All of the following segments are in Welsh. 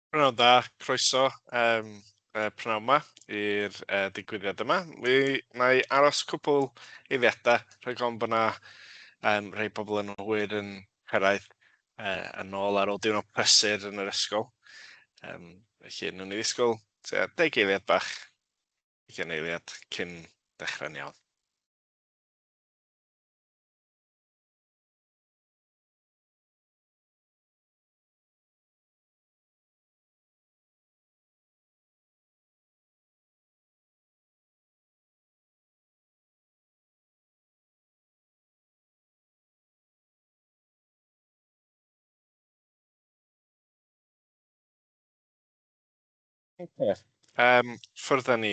Prynhawn da, croeso prynhawn 'ma i'r digwyddiad yma. Mi wna i aros cwpl eiliadau rhag ofn bod 'na rhai pobl yn hwyr yn cyrraedd yn ôl ar ôl diwrnod prysur yn yr ysgol. Felly, wnawn ni ddisgwyl tua 10 eiliad bach, 20 eiliad cyn dechrau'n iawn. Oce, ffwrdd â ni.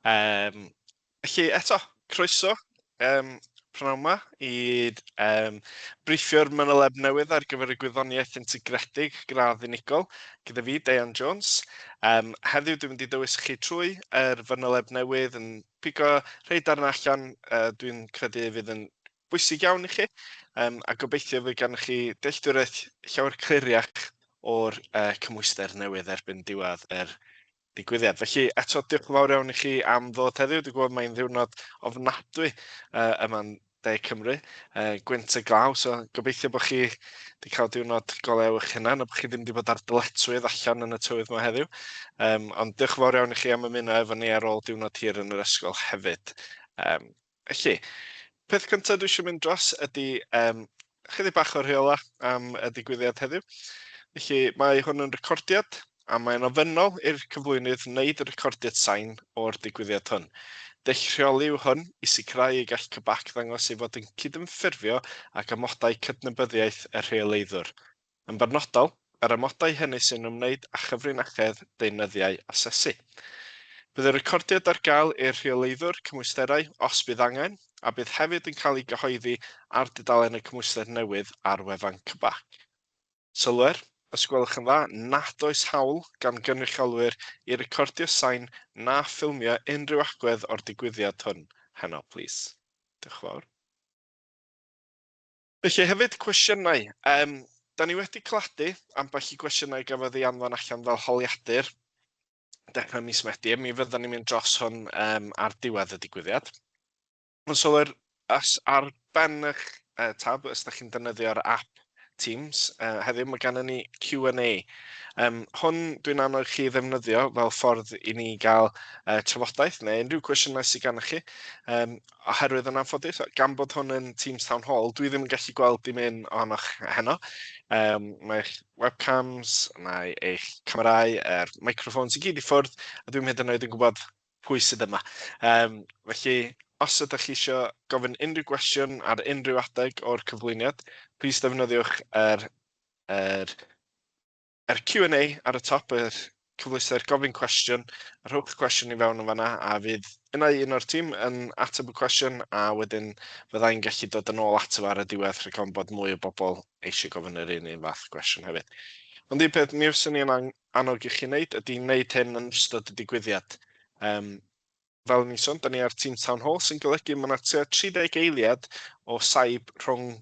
Felly eto, croeso prynawn 'ma i briffio'r manyleb newydd ar gyfer y gwyddoniaeth integredig gradd unigol gyda fi, Deian Jones. Heddiw dwi'n mynd i dywys chi trwy yr fanyleb newydd yn pigo rhai darnau allan dwi'n credu fydd yn bwysig iawn i chi, a gobeithio fydd gan chi dealltwriaeth llawer cliriach o'r cymhwyster newydd erbyn diwedd yr digwyddiad. Felly eto, diolch yn fawr iawn i chi am ddod heddiw. Dwi'n gwybod mae'n ddiwrnod ofnadwy yma'n De Cymru, gwynt a glaw, so gobeithio bod chi wedi cael diwrnod golew eich hunan a bod chi ddim wedi bod ar dyletswydd allan yn y tywydd yma heddiw. Ond diolch yn fawr iawn i chi am ymuno efo ni ar ôl diwrnod hir yn yr ysgol hefyd. Felly, peth cyntaf dwi eisiau mynd dros ydy chydig bach o rheolau am y digwyddiad heddiw. Felly, mae hwn yn recordiad a mae'n ofynnol i'r cyflwynydd wneud y recordiad sain o'r digwyddiad hwn. Dull rheoli yw hwn i sicrhau y gall CBAC ddangos ei fod yn cydymffurfio ag amodau cydnabyddiaeth y rheoleiddwr. Yn benodol, yr amodau hynny sy'n ymwneud â chyfrinachedd deunyddiau asesu. Bydd y recordiad ar gael i'r rheoleiddwr cymwysterau os bydd angen, a bydd hefyd yn cael ei gyhoeddi ar dudalen y cymhwyster newydd ar wefan CBAC. Sylwer, os gwelwch yn dda, nad oes hawl gan gynrychiolwyr i recordio sain na ffilmio unrhyw agwedd o'r digwyddiad hwn heno, plîs. Diolch yn fawr. Felly hefyd, cwestiynau. Da ni wedi coladu ambell i gwestiynau gafodd ei anfon allan fel holiadur dechrau mis Medi, a mi fyddan ni'n mynd dros hwn ar diwedd y digwyddiad. Ond sylwer, os ar ben eich tab, os da chi'n defnyddio'r app Teams, heddiw mae gennym ni Q&A. Hwn dwi'n annog chi ddefnyddio fel ffordd i ni gael trafodaeth neu unrhyw cwestiynau sydd gennych chi. Oherwydd yn anffodus, gan bod hwn yn Teams Town Hall, dwi ddim yn gallu gweld dim un ohonoch heno. Mae eich webcams, mae eich camerâu, yr microphones i gyd i ffwrdd, a dwi'm hyd yn oed yn gwybod pwy sydd yma. Felly, os ydych chi eisiau gofyn unrhyw gwestiwn ar unrhyw adeg o'r cyflwyniad, plis defnyddiwch yr yr Q&A ar y top, yr cyfleuster gofyn cwestiwn, a rhowch y cwestiwn i fewn yn fanna, a fydd unai un o'r tîm yn ateb y cwestiwn, a wedyn fyddai'n gallu dod yn ôl ato fo ar y diwedd rhag ofn bod mwy o bobl eisiau gofyn yr un un fath gwestiwn hefyd. Ond un peth mi fyswn i'n annog i chi wneud ydy wneud hyn yn ystod y digwyddiad. Fel o'n i'n sôn, da ni ar Teams Town Hall, sy'n golygu mae yna tua 30 eiliad o saib rhwng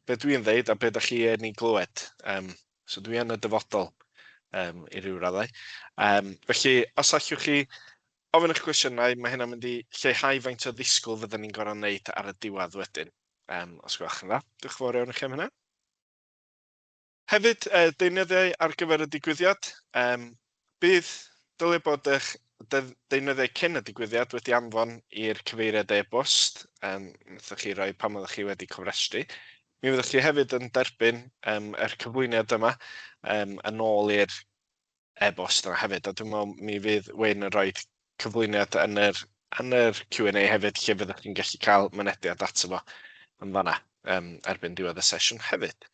be dwi'n ddeud a be da chi yn ei glywed. So dwi yn y dyfodol i ryw raddau. Felly, os allwch chi ofyn eich cwestiynau, mae hynna'n mynd i lleihau faint o ddisgwyl fydden ni'n gorfod wneud ar y diwedd wedyn. Os gwelwch yn dda. Diolch yn fawr iawn i chi am hynna. Hefyd, deunyddiau ar gyfer y digwyddiad. Bydd, dylai bod eich deunyddiau cyn y digwyddiad wedi anfon i'r cyfeiriad e-bost wnaethoch chi roi pan oeddech chi wedi cofrestru. Mi fyddwch chi hefyd yn derbyn yr cyflwyniad yma yn ôl i'r e-bost yna hefyd, a dwi'n meddwl mi fydd Wayne yn rhoi cyflwyniad yn yr Q&A hefyd, lle fyddwch chi'n gallu cael mynediad ato fo yn fanna erbyn diwedd y sesiwn hefyd.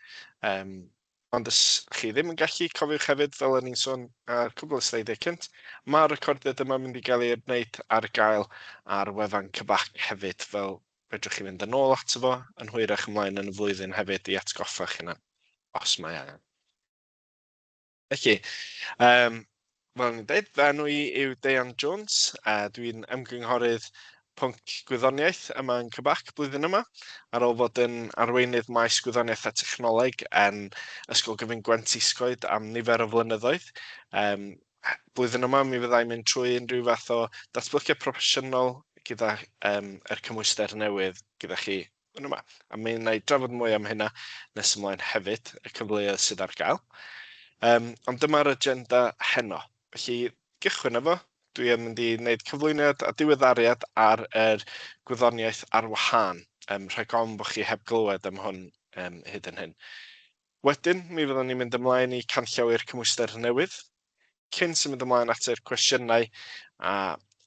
Ond os chi ddim yn gallu, cofiwch hefyd, fel o'n i'n sôn ar cwbl o sleidiau cynt, mae'r recordiad yma mynd i gael ei wneud ar gael ar wefan CBAC hefyd, fel fedrwch chi fynd yn ôl ato fo yn hwyrach ymlaen yn y flwyddyn hefyd i atgoffa eich hunan, os mae angen. Felly, fel o'n i'n dweud, fy enw i yw Deian Jones, a dwi'n ymgynghorydd pwnc gwyddoniaeth yma yn CBAC blwyddyn yma, ar ôl fod yn arweinydd maes gwyddoniaeth a technoleg yn Ysgol Gyfun Gwent Iscoed am nifer o flynyddoedd. Blwyddyn yma mi fyddai'n mynd trwy unrhyw fath o datblygiad proffesiynol gyda yr cymhwyster newydd gyda chi yn yma. A mi wna i drafod mwy am hynna nes ymlaen hefyd, y cyfleoedd sydd ar gael. Ond dyma'r agenda heno. Felly, gychwyn efo, dwi yn mynd i wneud cyflwyniad a diweddariad ar yr gwyddoniaeth ar wahân. Rhag ofn bod chi heb glywed am hwn hyd yn hyn. Wedyn, mi fyddwn ni'n mynd ymlaen i canllaw i'r cymhwyster newydd, cyn symud ymlaen at yr cwestiynau a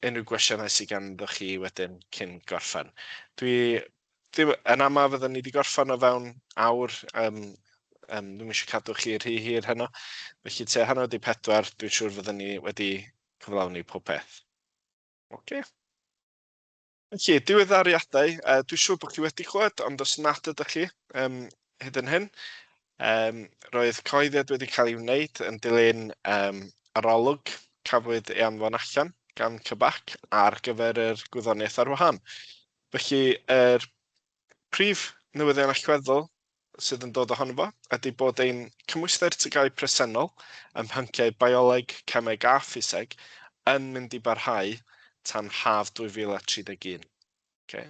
unrhyw gwestiynau sydd ganddo chi wedyn cyn gorffen. Dwi ddim, yn aml fyddwn ni wedi gorffen o fewn awr, dwi'm eisiau cadw chi rhy hir heno, felly tua 3:30, dwi'n siŵr fyddwn ni wedi cyflawni pob peth. Oce. Felly, diweddariadau, dwi'n siŵr bod chi wedi clywed, ond os nad ydych chi hyd yn hyn, roedd cyhoeddiad wedi cael ei wneud yn dilyn arolwg cafwyd ei anfon allan gan CBAC ar gyfer yr gwyddoniaeth ar wahân. Felly, yr prif newyddion allweddol sydd yn dod ohono fo ydy bod ein cymhwyster TGAU presennol ym mhynciau bioleg, cemeg a ffiseg yn mynd i barhau tan haf 2031. Okay.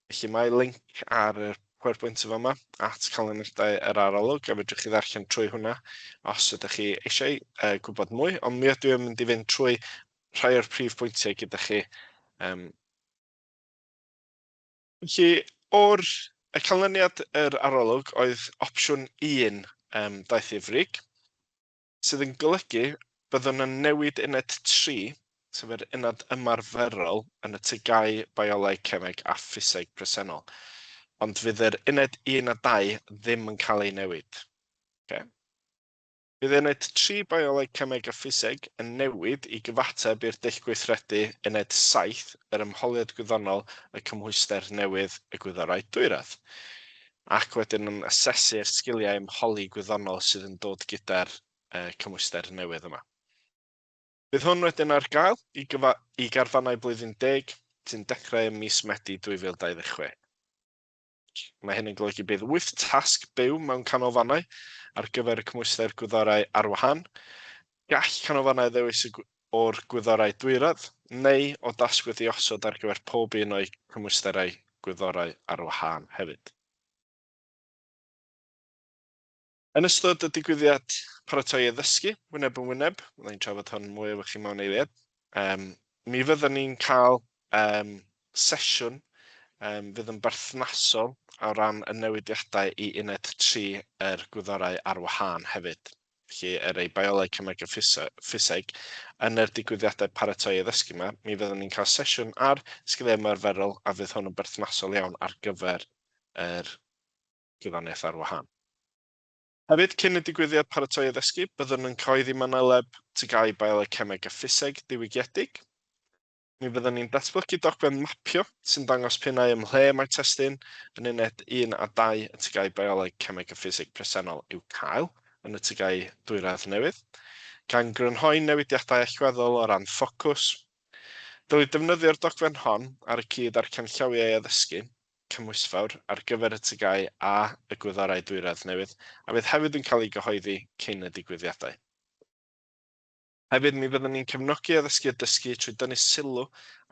Felly mae link ar y PowerPoint yn fama at canlyniadau yr arolwg a fedrwch chi ddarllen trwy hwnna os ydych chi eisiau gwybod mwy, ond mi ydw i'n mynd i fynd trwy rhai o'r prif bwyntiau gyda chi. Felly, o'r y canlyniad yr arolwg oedd opsiwn 1 daeth i'r frig, sydd yn golygu byddwn yn newid uned 3, sef yr uned ymarferol yn y TGAU bioleg, cemeg a ffiseg presennol. Ond fydd yr uned 1 a 2 ddim yn cael ei newid. Okay. Bydd uned 3 bioleg, cemeg a ffiseg yn newid i gyfateb i'r dull gweithredu uned 7, yr ymholiad gwyddonol, y cymhwyster newydd, y gwyddorau dwyradd. Ac wedyn yn asesu'r sgiliau ymholi gwyddonol sydd yn dod gyda'r cymhwyster newydd yma. Bydd hwn wedyn ar gael i garfannau blwyddyn 10 sy'n dechrau ym mis Medi 2026. Mae hyn yn golygu bydd 8 tasg byw mewn canolfannau ar gyfer y cymhwyster gwyddorau ar wahân. Gall canolfannau ddewis o'r gwyddorau dwyradd neu o dasg wedi osod ar gyfer pob un o'u cymwysterau gwyddorau ar wahân hefyd. Yn ystod y digwyddiad paratoi addysgu, wyneb yn wyneb, fydda i'n trafod hwn mwy efo chi mewn eiliad, mi fyddwn ni'n cael sesiwn fydd yn berthnasol o ran y newidiadau i uned 3 yr gwyddorau ar wahân hefyd. Felly, er ei bioleg, cemeg a ffiseg, yn yr digwyddiadau paratoi addysgu yma, mi fyddwn ni'n cael sesiwn ar sgiliau ymarferol a fydd hwn yn berthnasol iawn ar gyfer yr gwyddoniaeth ar wahân. Hefyd, cyn y digwyddiad paratoi addysgu, byddwn yn cyhoeddi manyleb TGAU bioleg, cemeg a ffiseg diwygiedig. Mi fyddwn ni'n datblygu dogfen mapio sy'n dangos pinnau ym mhle mae testun yn uned 1 a 2 y TGAU bioleg, cemeg a ffiseg presennol i'w cael yn y TGAU dwyradd newydd, gan grynhoi newidiadau allweddol o ran ffocws. Dylid defnyddio'r dogfen hon ar y cyd â'r canllawiau addysgu cymhwysfawr ar gyfer y TGAU a y gwyddorau dwyradd newydd, a fydd hefyd yn cael ei gyhoeddi cyn y digwyddiadau. Hefyd, mi fyddwn ni'n cefnogi addysgu a dysgu trwy dynnu sylw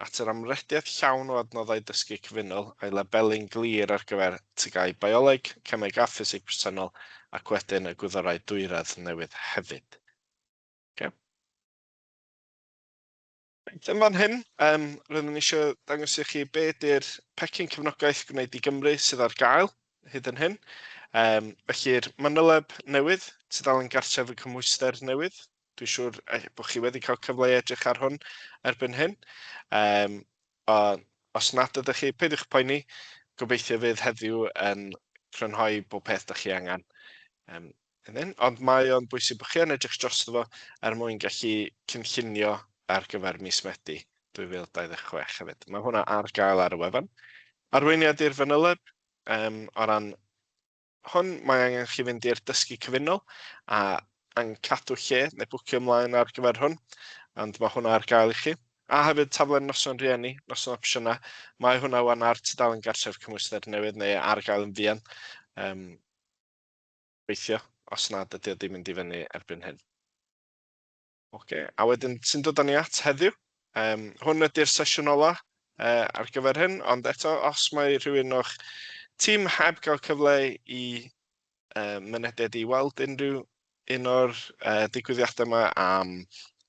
at yr amrediad llawn o adnoddau dysgu cyfunol a'i labelu'n glir ar gyfer TGAU bioleg, cemeg a ffiseg presennol, ac wedyn y gwyddorau dwyradd newydd hefyd. Okay. Reit, yn fan hyn, roeddwn i eisiau dangos i chi be ydy'r pecyn cefnogaeth Gwneud i Gymru sydd ar gael hyd yn hyn. Felly'r manyleb newydd, tudalen gartref y cymhwyster newydd. Dwi'n siŵr bod chi wedi cael cyfle i edrych ar hwn erbyn hyn. Os nad ydych chi, peidiwch poeni, gobeithio fydd heddiw yn crynhoi bob peth ydych chi angen. Ond mae o'n bwysig bod chi yn edrych drosto fo er mwyn gallu cynllunio ar gyfer mis Medi 2026 hefyd. Mae hwnna ar gael ar y wefan. Arweiniad i'r fanyleb, o ran hwn, mae angen chi fynd i'r dysgu cyfunol a yn cadw lle neu bwcio ymlaen ar gyfer hwn, ond mae hwnna ar gael i chi. A hefyd taflen noson rhieni, noson opsiynau. Mae hwnna wan ar tudalen gartref cymhwyster newydd neu ar gael yn fuan. Gobeithio, os nad ydy o 'di mynd i fyny erbyn hyn. Oce, a wedyn sy'n dod â ni at heddiw. Hwn ydy'r sesiwn ola ar gyfer hyn, ond eto, os mae rhywun o'ch tîm heb gael cyfle i mynediad i weld unrhyw un o'r digwyddiadau yma am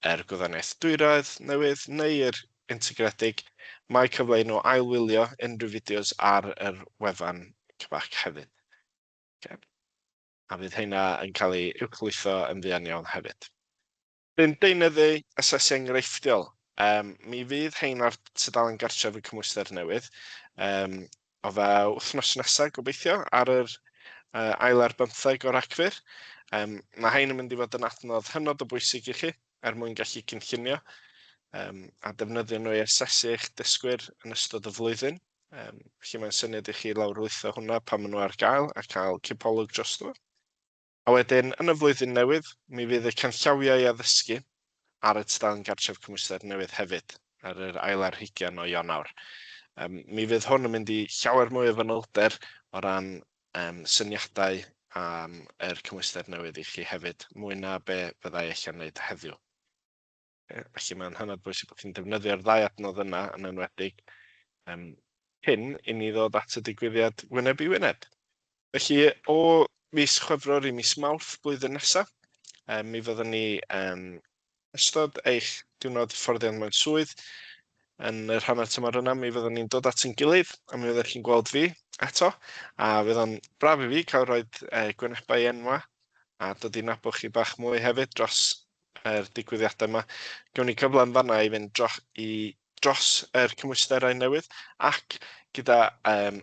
yr gwyddoniaeth dwyradd newydd neu'r integredig, mae cyfle i nhw ailwylio unrhyw fideos ar yr wefan CBAC hefyd. Okay. A fydd heina yn cael ei uwchlwytho yn fuan iawn hefyd. Bu'n deunyddu asesu enghreifftiol. Mi fydd hein ar tudalen gartref y cymhwyster newydd o fewn wythnos nesaf, gobeithio, ar yr ail ar bymtheg o Ragfyr. Mae hein yn mynd i fod yn adnodd hynod o bwysig i chi er mwyn gallu cynllunio a defnyddio nhw i asesu eich dysgwyr yn ystod y flwyddyn. Felly mae'n syniad i chi lawrlwytho hwnna pan maen nhw ar gael a cael cipolwg drosto fo. A wedyn, yn y flwyddyn newydd, mi fydd y canllawiau addysgu ar y tudalen gartref cymhwyster newydd hefyd, ar yr ail ar hugain o Ionawr. Mi fydd hwn yn mynd i llawer mwy o fanylder o ran syniadau am yr cymhwyster newydd i chi hefyd, mwy na be fyddai ella'n wneud heddiw. Felly mae'n hynod bwysig bod chi'n defnyddio'r ddau adnodd yna yn enwedig cyn i ni ddod at y digwyddiad wyneb i wyneb. Felly o mis Chwefror i mis Mawrth blwyddyn nesaf, mi fyddwn ni yn ystod eich diwrnod hyfforddiant mewn swydd yn yr hanner tymor yna, mi fyddwn ni'n dod at ein gilydd a mi fyddwch chi'n gweld fi eto, a fydd o'n braf i fi cael rhoi gwynebau enwa a dod i nabod chi bach mwy hefyd dros yr digwyddiadau yma. Gawn ni cyfle yn fanna i fynd dros yr cymwysterau newydd ac gyda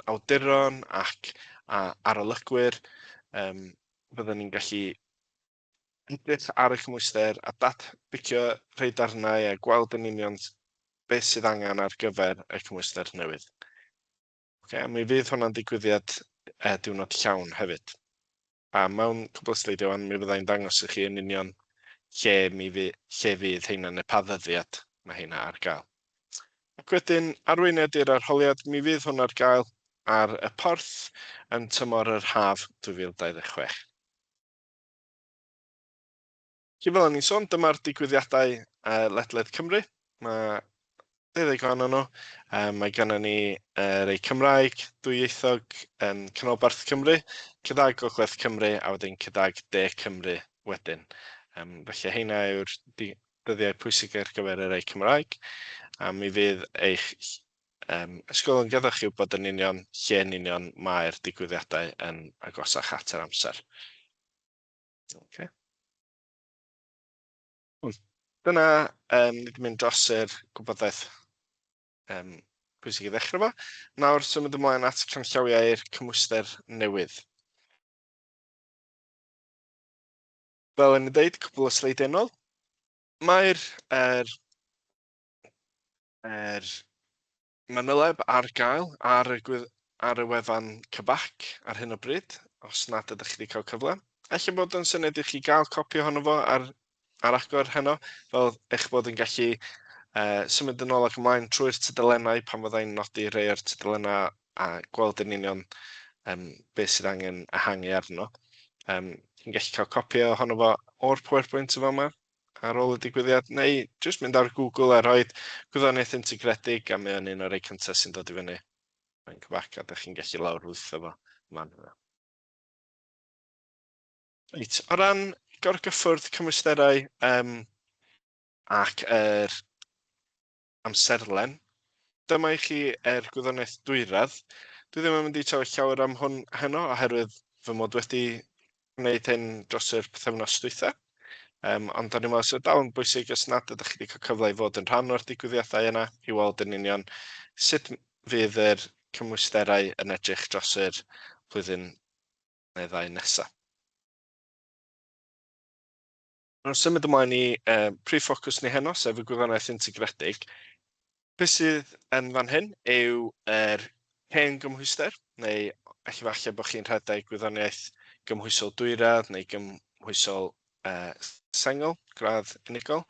awduron ac arolygwyr, byddwn ni'n gallu edrych ar y cymhwyster a datbicio rhai darnau a gweld yn union beth sydd angen ar gyfer y cymhwyster newydd. Okay, a mi fydd hwnna'n digwyddiad diwrnod llawn hefyd. A mewn cwpl o sleidiau wan, mi fyddai'n dangos i chi yn union lle fydd heina neu pa ddyddiad mae heina ar gael. Ac wedyn, arweiniad i'r arholiad, mi fydd hwn ar gael ar y porth yn tymor yr haf 2026. Felly fel o'n i'n sôn, dyma'r digwyddiadau ledled Cymru. Mae 20 ohonyn nhw. Mae gennym ni rei Cymraeg, dwyieithog yn Canolbarth Cymru, gydag Gogledd Cymru a wedyn gydag De Cymru wedyn. Felly heina yw'r dyddiau pwysig ar gyfer y rei Cymraeg. A mi fydd eich ysgol yn gaddo chi wybod yn union lle yn union mae'r digwyddiadau yn agosach at yr amser. Okay. Dyna ni wedi mynd dros yr gwybodaeth pwysig i ddechrau fo. Nawr symud ymlaen at canllawiau'r cymhwyster newydd. Fel o'n i'n dweud, cwpl o sleidiau nôl, mae'r er manyleb ar gael ar y wefan CBAC ar hyn o bryd, os nad ydych chi wedi cael cyfle. Ella bod yn syniad i chi gael copi ohono fo ar agor heno, fel eich bod yn gallu symud yn ôl ac ymlaen trwy'r tudalennau pan fyddai'n nodi rhai o'r tudalennau a gweld yn union beth sydd angen ehangu arno. Chi'n gallu cael copi ohono fo o'r PowerPoint yma yma ar ôl y digwyddiad, neu jyst mynd ar Google a rhoi gwyddoniaeth integredig a mae o'n un o'r rhai cyntaf sy'n dod i fyny. Mae'n CBAC a ydych chi'n gallu lawrlwytho fo man yna. Reit, o ran gorgyffwrdd cymwysterau ac yr amserlen, dyma i chi yr gwyddoniaeth dwyradd. Dwi ddim yn mynd i trafod llawer am hwn heno oherwydd fy mod wedi gwneud hyn dros yr pythefnos dwytha. Ond o'n i'n meddwl sydd dal yn bwysig os nad ydych chi wedi cael cyfle i fod yn rhan o'r digwyddiadau yna i weld yn union sut fydd yr cymwysterau yn edrych dros yr flwyddyn neu ddau nesaf. Nawr symud ymlaen i prif ffocws ni heno, sef y gwyddoniaeth integredig. Beth sydd yn fan hyn yw yr hen gymhwyster, neu ella falle bod chi'n rhedeg gwyddoniaeth gymhwysol dwyradd neu gymhwysol sengl, gradd unigol.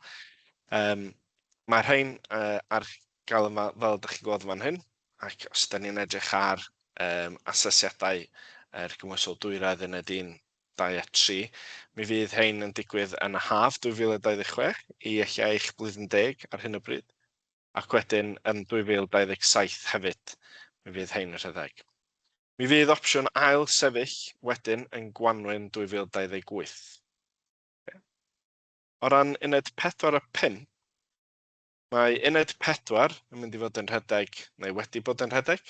Mae rhain ar gael yma fel ydych chi'n gweld fan hyn, ac os ydyn ni'n edrych ar asesiadau yr gymhwysol dwyradd uned 1, 2 a 3, mi fydd rhain yn digwydd yn y haf 2026 i eich eich blwyddyn deg ar hyn o bryd, ac wedyn yn 2027 hefyd mi fydd rhain yn rhedeg. Mi fydd opsiwn ail sefyll wedyn yn gwanwyn 2028. O ran uned 4 a 5, mae uned 4 yn mynd i fod yn rhedeg, neu wedi bod yn rhedeg,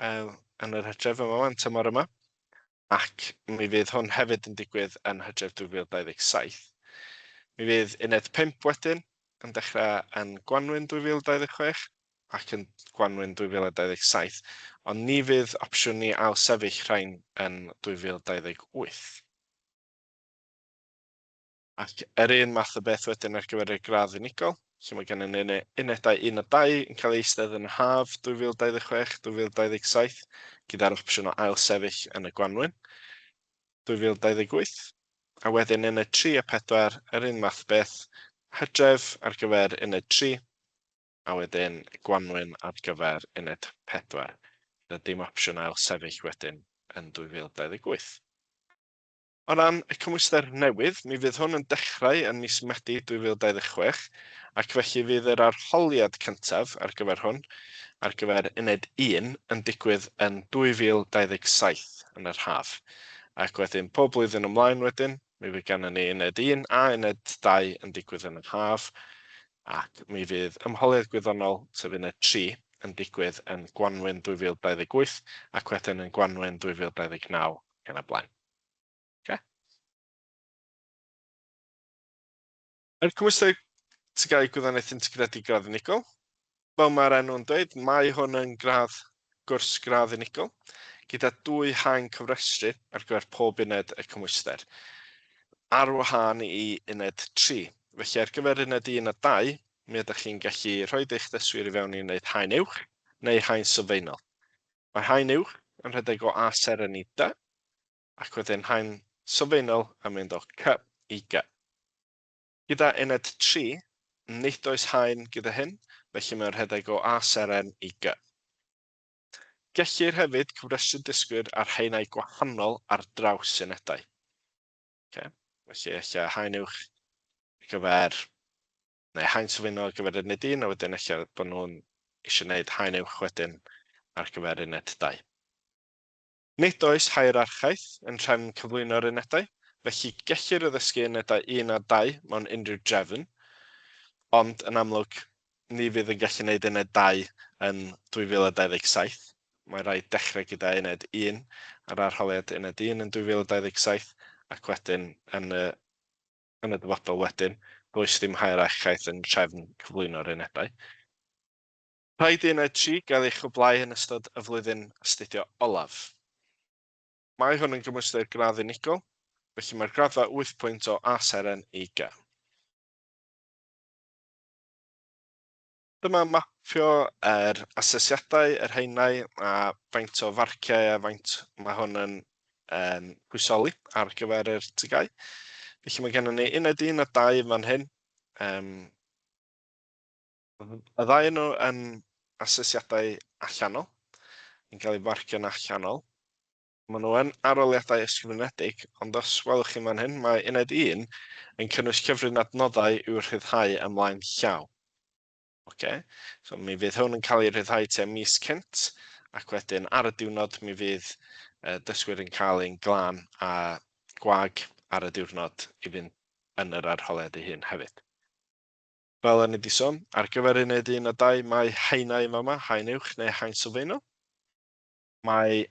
yn yr hydref yma, yn tymor yma, ac mi fydd hwn hefyd yn digwydd yn hydref 2027. Mi fydd uned 5 wedyn yn dechrau yn gwanwyn 2026 ac yn gwanwyn 2027, ond ni fydd opsiwn ni ail sefyll rhain yn 2028. Ac yr un math o beth wedyn ar gyfer y gradd unigol, lle mae gennym ni unedau 1 a 2 yn cael eu eistedd yn haf 2026-2027, gyda'r opsiwn o ail sefyll yn y gwanwyn 2028. A wedyn uned 3 a 4, yr un math o beth, hydref ar gyfer uned 3, a wedyn gwanwyn ar gyfer uned 4. Gyda dim opsiwn ail sefyll wedyn yn 2028. O ran y cymhwyster newydd, mi fydd hwn yn dechrau yn mis Medi 2026, ac felly fydd yr arholiad cyntaf ar gyfer hwn, ar gyfer uned 1, yn digwydd yn 2027 yn yr haf. Ac wedyn pob blwyddyn ymlaen wedyn, mi fydd gennym ni uned 1 a uned 2 yn digwydd yn yr haf, ac mi fydd ymholiad gwyddonol, sef uned 3, yn digwydd yn gwanwyn 2028 ac wedyn yn gwanwyn 2029 ac yn y blaen. Okay. Yr cymhwyster TGAU Gwyddoniaeth Integredig Gradd Unigol. Fel mae'r enw'n dweud, mae hwn yn gradd gwrs gradd unigol, gyda dwy haen cyfrestru ar gyfer pob uned y cymhwyster, ar wahân i uned 3. Felly ar gyfer uned 1 a 2, mi ydych chi'n gallu rhoi eich dysgwyr i fewn i wneud haen uwch neu haen sylfaenol. Mae haen uwch yn rhedeg o A seren i D, ac wedyn haen sylfaenol yn mynd o C i G. Gyda uned 3, nid oes haen gyda hyn, felly mae'n rhedeg o A seren i G. Gellir hefyd cyfrestru dysgwyr ar haenau gwahanol ar draws unedau. Okay. Felly, ella haen uwch ar gyfer, neu haen sylfaenol ar gyfer uned 1, a wedyn ella bod nhw'n eisiau gwneud haen uwch wedyn ar gyfer uned 2. Nid oes hierarchaeth yn nhrefn cyflwyno'r unedau, felly gellir addysgu unedau 1 a 2 mewn unrhyw drefn, ond yn amlwg ni fydd yn gallu gwneud uned 2 yn 2027. Mae rhaid dechrau gyda uned 1 ar arholiad uned 1 yn 2027 ac wedyn yn y, yn y dyfodol wedyn, does ddim hierarchaeth yn trefn cyflwyno'r unedau. Rhaid i uned 3 gael ei chwblhau yn ystod y flwyddyn astudio olaf. Mae hwn yn gymhwyster gradd unigol, felly mae'r graddfa 8 pwynt o A seren i G. Dyma mapio yr asesiadau, yr haenau, a faint o farciau a faint mae hwn yn um, pwysoli ar gyfer yr TGAU. Felly mae gennym ni uned 1 a 2 fan hyn. Y ddau nhw yn asesiadau allanol, yn cael eu marcio'n allanol. Maen nhw yn arholiadau ysgrifenedig, ond os welwch chi fan hyn, mae uned 1 yn cynnwys cyfrin adnoddau i'w rhyddhau ymlaen llaw. Okay? So mi fydd hwn yn cael ei rhyddhau tua mis cynt, ac wedyn ar y diwrnod mi fydd dysgwyr yn cael ein glân a gwag ar y diwrnod i fynd yn yr arholiad ei hun hefyd. Fel o'n i 'di sôn, ar gyfer uned 1 a 2 mae haenau yn fama, haen uwch neu haen sylfaenol. Mae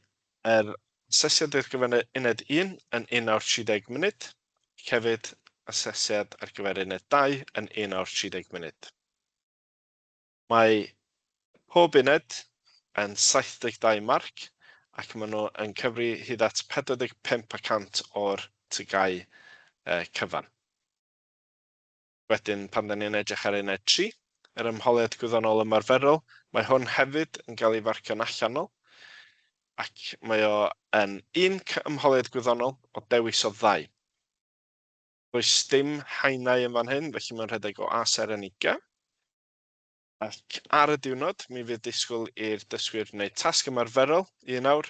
yr asesiad ar gyfer uned 1 yn 1 awr 30 munud, ac hefyd asesiad ar gyfer uned 2 yn 1 awr 30 munud. Mae pob uned yn 72 marc ac maen nhw yn cyfri hyd at 45 y cant o'r TGAU cyfan. Wedyn, pan dan ni'n edrych ar uned 3, yr ymholiad gwyddonol ymarferol, mae hwn hefyd yn cael ei farcio'n allanol, ac mae o yn un ymholiad gwyddonol o dewis o ddau. Does dim haenau yn fan hyn, felly mae'n rhedeg o A seren i G. Ac ar y diwrnod, mi fydd disgwyl i'r dysgwyr wneud tasg ymarferol 1 awr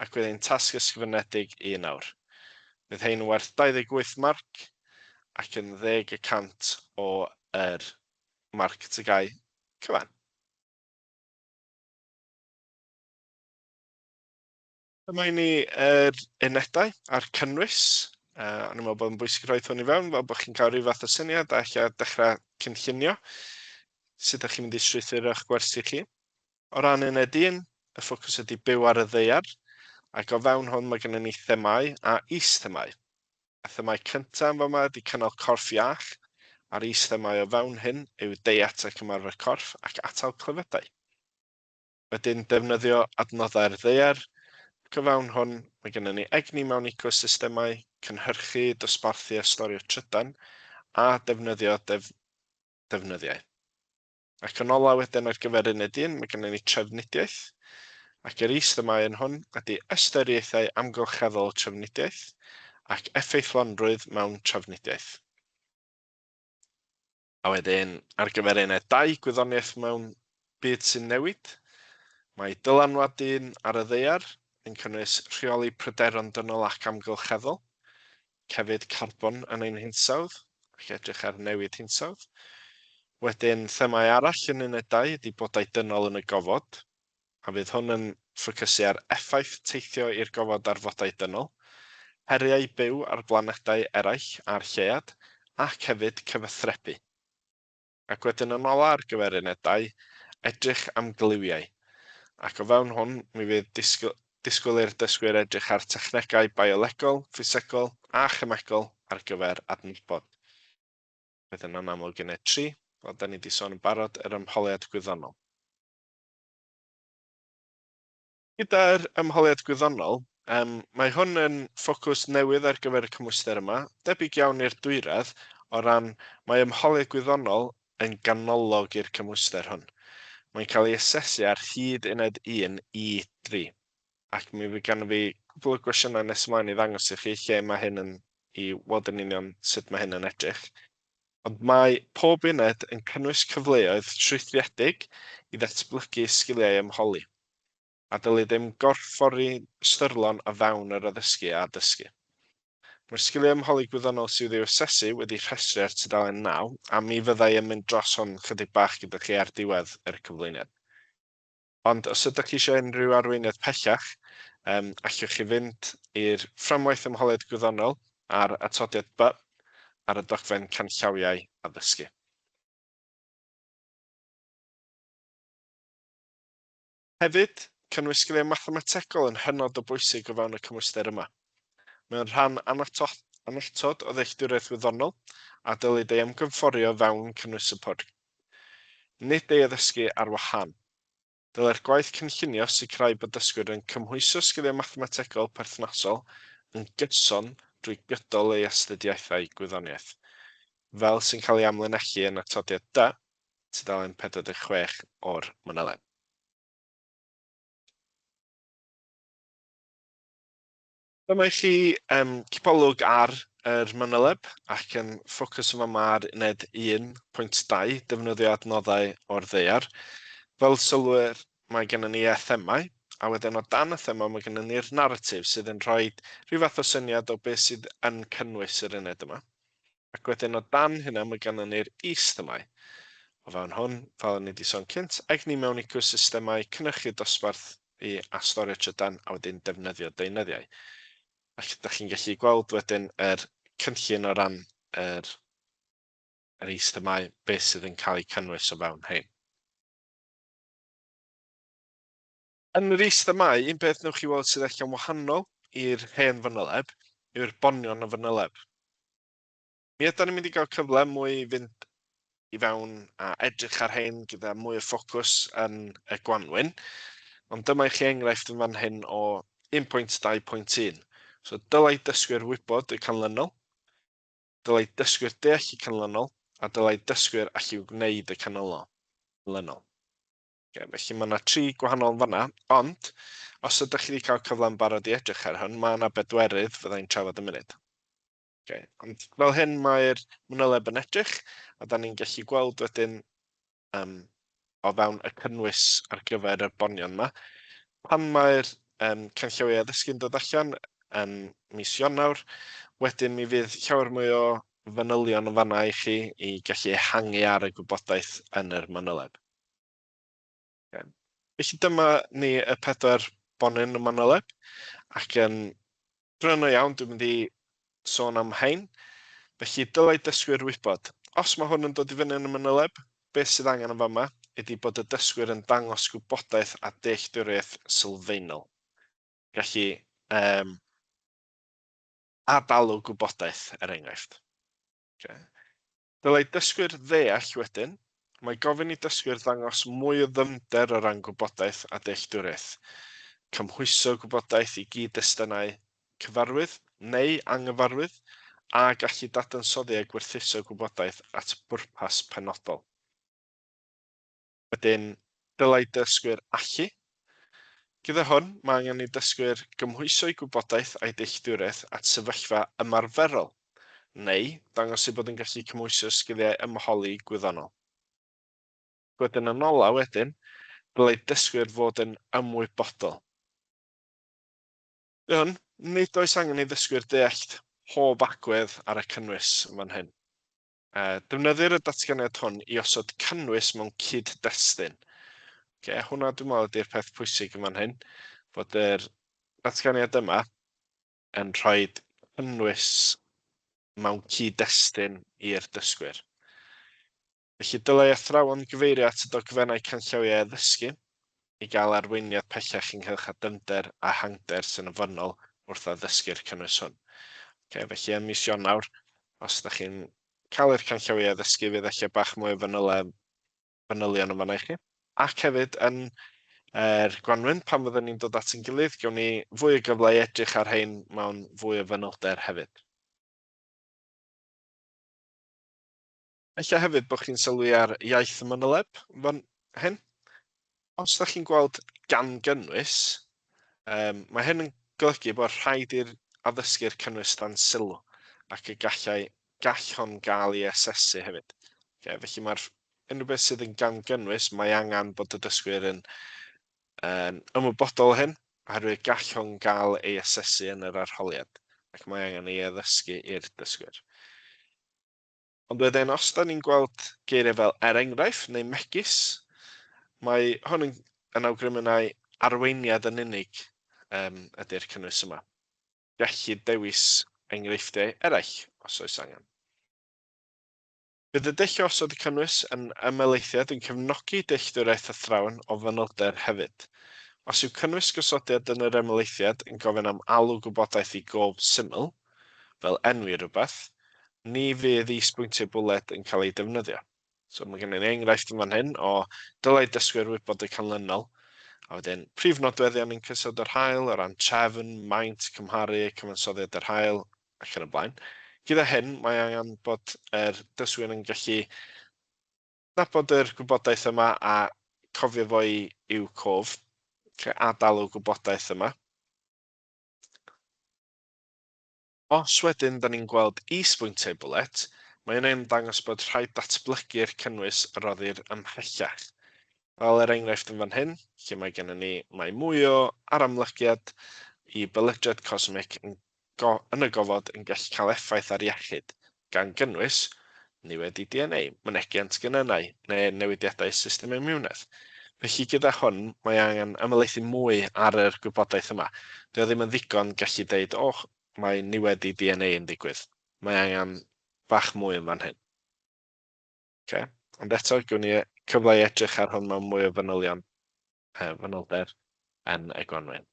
ac wedyn tasg ysgrifenedig 1 awr. Bydd hein yn werth 28 marc ac yn 10% o yr marc TGAU cyfan. Dyma i ni yr unedau a'r cynnwys. O'n i'n meddwl bod yn bwysig rhoi hwn i fewn, fel bod chi'n cael rhyw fath o syniad a ella dechrau cynllunio sut ydych chi'n mynd i strwythuro'ch gwersi chi. O ran uned 1, y ffocws ydy byw ar y ddaear, ac o fewn hwn mae gennym ni themâu a is-themâu. Y themâu cyntaf yn fama ydy cynnal corff iach, a'r is-themâu o fewn hyn yw deiet ac ymarfer corff ac atal clefydau. Wedyn defnyddio adnoddau'r ddaear. Ac o fewn hwn, mae gennym ni egni mewn ecosystemau, cynhyrchu, dosbarthu a storio trydan, a defnyddio def defnyddiau. Ac yn ola wedyn ar gyfer uned 1, mae gennym ni trafnidiaeth. Ac yr is-themâu yn hwn ydy ystyriaethau amgylcheddol trafnidiaeth ac effeithlonrwydd mewn trafnidiaeth. A wedyn, ar gyfer uned 2, gwyddoniaeth mewn byd sy'n newid, mae dylanwad dyn ar y ddaear yn cynnwys rheoli pryderon dynol ac amgylcheddol, hefyd carbon yn ein hinsawdd, ac edrych ar newid hinsawdd. Wedyn, themâu arall yn uned 2 ydy bodau dynol yn y gofod, a fydd hwn yn ffocysu ar effaith teithio i'r gofod ar fodau dynol, heriau byw ar blanedau eraill a'r lleuad, ac hefyd cyfathrebu. Ac wedyn yn ola ar gyfer uned 2, edrych am gliwiau. Ac o fewn hwn, mi fydd disgwyl, disgwyl i'r dysgwyr edrych ar technegau biolegol, ffisegol a chemegol ar gyfer adnabod. Wedyn yn amlwg uned 3, fel da ni wedi sôn yn barod, yr ymholiad gwyddonol. Gyda'r ymholiad gwyddonol, mae hwn yn ffocws newydd ar gyfer y cymhwyster yma, debyg iawn i'r dwyradd, o ran mae ymholiad gwyddonol yn ganolog i'r cymhwyster hwn. Mae'n cael ei asesu ar hyd uned 1 i 3. Ac mi fydd ganddo fi cwpl o gwestiynau nes ymlaen i ddangos i chi lle mae hyn yn, i weld yn union sut mae hyn yn edrych. Ond mae pob uned yn cynnwys cyfleoedd strwythuredig i ddatblygu sgiliau ymholi, a dylid ymgorffori ystyrlon o fewn yr addysgu a dysgu. Mae'r sgiliau ymholi gwyddonol sydd i'w asesu wedi rhestru ar tudalen 9, a mi fyddai yn mynd dros hwn chydig bach gyda chi ar diwedd yr cyflwyniad. Ond os ydych chi eisiau unrhyw arweiniad pellach, allwch chi fynd i'r fframwaith ymholiad gwyddonol a'r atodiad B ar y dogfen canllawiau addysgu. Hefyd, cynnwys sgiliau mathemategol yn hynod o bwysig o fewn y cymhwyster yma. Mae'n rhan annatod o ddealltwriaeth wyddonol a dylid ei ymgymfforio fewn cynnwys y pwrc. Nid ei addysgu ar wahân. Dylai'r gwaith cynllunio sicrhau bod dysgwyr yn cymhwyso sgiliau mathemategol perthnasol yn gyson drwy gydol eu astudiaethau gwyddoniaeth, fel sy'n cael ei amlinellu yn Atodiad D, tudalen 46 o'r manyleb. Dyma i chi cipolwg ar yr manyleb ac yn ffocws yn fama ar uned 1.2, defnyddio adnoddau o'r ddaear. Fel sylwyr, mae gennym ni y themâu, a wedyn o dan y thema mae gennym ni'r naratif sydd yn rhoi rhyw fath o syniad o beth sydd yn cynnwys yr uned yma. Ac wedyn o dan hynna mae gennym ni'r is-themâu. O fewn hwn, fel o'n i wedi sôn cynt, egni mewn ecosystemau, cynhyrchu dosbarth i a storio trydan a wedyn defnyddio deunyddiau. Ac ydych chi'n gallu gweld wedyn yr cynllun o ran yr, yr is-themâu, beth sydd yn cael eu cynnwys o fewn hein. Yn yr is-themâu, un peth newch chi weld sydd allan wahanol i'r hen fanyleb yw'r bonion y fanyleb. Mi ydan ni'n mynd i gael cyfle mwy i fynd i fewn a edrych ar hein gyda mwy o ffocws yn y gwanwyn. Ond dyma i chi enghraifft yn fan hyn o 1.2.1. So dylai dysgwyr wybod y canlynol, dylai dysgwyr deall y canlynol, a dylai dysgwyr allu gwneud y canlynol. Okay, felly mae yna tri gwahanol yn fanna, ond os ydych chi wedi cael cyfle yn barod i edrych ar hwn, mae yna bedwerydd fyddai'n trafod yn munud. Okay. Ond fel hyn mae'r manyleb yn edrych, a da ni'n gallu gweld wedyn o fewn y cynnwys ar gyfer y bonion yma. Pan mae'r canllawiau addysgu'n dod allan yn mis Ionawr, wedyn mi fydd llawer mwy o fanylion yn fanna i chi i gallu ehangu ar y gwybodaeth yn yr manyleb. Okay. Felly dyma ni y 4 bonyn y manyleb, ac yn gryno iawn dwi'n mynd i sôn am hein. Felly dylai dysgwyr wybod, os mae hwn yn dod i fyny yn y manyleb, beth sydd angen yn fama ydy bod y dysgwyr yn dangos gwybodaeth a dealltwriaeth sylfaenol. Gallu adalw gwybodaeth, er enghraifft. Okay. Dylai dysgwyr ddeall wedyn, mae gofyn i dysgwyr ddangos mwy o ddyfnder o ran gwybodaeth a dealltwriaeth. Cymhwyso gwybodaeth i gyd-destunau cyfarwydd neu anghyfarwydd, a gallu dadansoddi a gwerthuso gwybodaeth at bwrpas penodol. Wedyn, dylai dysgwyr allu. Gyda hwn, mae angen i dysgwyr gymhwyso eu gwybodaeth a'i dealltwriaeth at sefyllfa ymarferol, neu dangos eu bod yn gallu cymhwyso sgiliau ymholi gwyddonol. Wedyn yn ola wedyn, dylai dysgwyr fod yn ymwybodol. Hwn, nid oes angen i ddysgwyr deall pob agwedd ar y cynnwys yn fan hyn. Defnyddir y datganiad hwn i osod cynnwys mewn cyd-destun. Okay, hwnna dwi'n meddwl ydy'r peth pwysig yn fan hyn, bod yr datganiad yma yn rhoi cynnwys mewn cyd-destun i'r dysgwyr. Felly dylai athrawon gyfeirio at y dogfennau canllawiau addysgu i gael arweiniad pellach ynghylch â dyfnder a ehangder sy'n ofynnol wrth addysgu'r cynnwys hwn. Okay, felly ym mis Ionawr, os ydych chi'n cael eich canllawiau addysgu, fydd ella bach mwy o fanylion yn fanna i chi. Ac hefyd yn yr gwanwyn, pan fyddwn ni'n dod at ein gilydd, gawn ni fwy o gyfle i edrych ar hein mewn fwy o fanylder hefyd. Ella hefyd bod chi'n sylwi ar iaith y manyleb fan hyn. Os ydych chi'n gweld gan gynnwys, mae hyn yn golygu bod rhaid i'r addysgu'r cynnwys dan sylw ac y gall hon gael ei asesu hefyd. Okay, felly mae'r unrhyw beth sydd yn gan gynnwys, mae angen bod y dysgwyr yn ymwybodol o hyn, oherwydd gall hon gael ei asesu yn yr arholiad ac mae angen ei addysgu i'r dysgwyr. Ond wedyn, os da ni'n gweld geiriau fel er enghraifft neu megis, mae hwn yn awgrymu mai arweiniad yn unig ydy'r cynnwys yma. Gellir dewis enghreifftiau eraill os oes angen. Bydd y dull o osod y cynnwys yn ymhelaethiad yn cefnogi dealltwriaeth athrawon o fanylder hefyd. Os yw cynnwys gosodiad yn yr ymhelaethiad yn gofyn am alw gwybodaeth i gof syml, fel enwi rhywbeth, ni fydd is-bwyntiau bwled yn cael ei defnyddio. So mae gennym ni enghraifft yn fan hyn o dylai dysgwyr wybod y canlynol. A wedyn prif nodweddion yn cyswllt yr haul o ran trefn, maint, cymharu, cyfansoddiad yr haul ac yn y blaen. Gyda hyn, mae angen bod yr dysgwyr yn gallu nabod yr gwybodaeth yma a cofio fo i'w cof, adalw gwybodaeth yma. Os wedyn da ni'n gweld is-bwyntiau bwlet, mae hynny'n dangos bod rhaid datblygu'r cynnwys a roddir ymhellach. Fel er enghraifft yn fan hyn, lle mae gennym ni mae mwy o aramlygiad i belydrad cosmic yn y gofod yn gallu cael effaith ar iechyd, gan gynnwys niwed i DNA, mynegiant genynnau neu newidiadau system imiwnedd. Felly gyda hwn, mae angen ymhelaethu mwy ar yr gwybodaeth yma. Dyw e ddim yn ddigon gallu deud, o, mae niwed i DNA yn digwydd. Mae angen bach mwy yn fan hyn. Okay. Ond eto, gawn ni cyfle i edrych ar hwn mewn mwy o fanylion, fanylder yn y gwanwyn.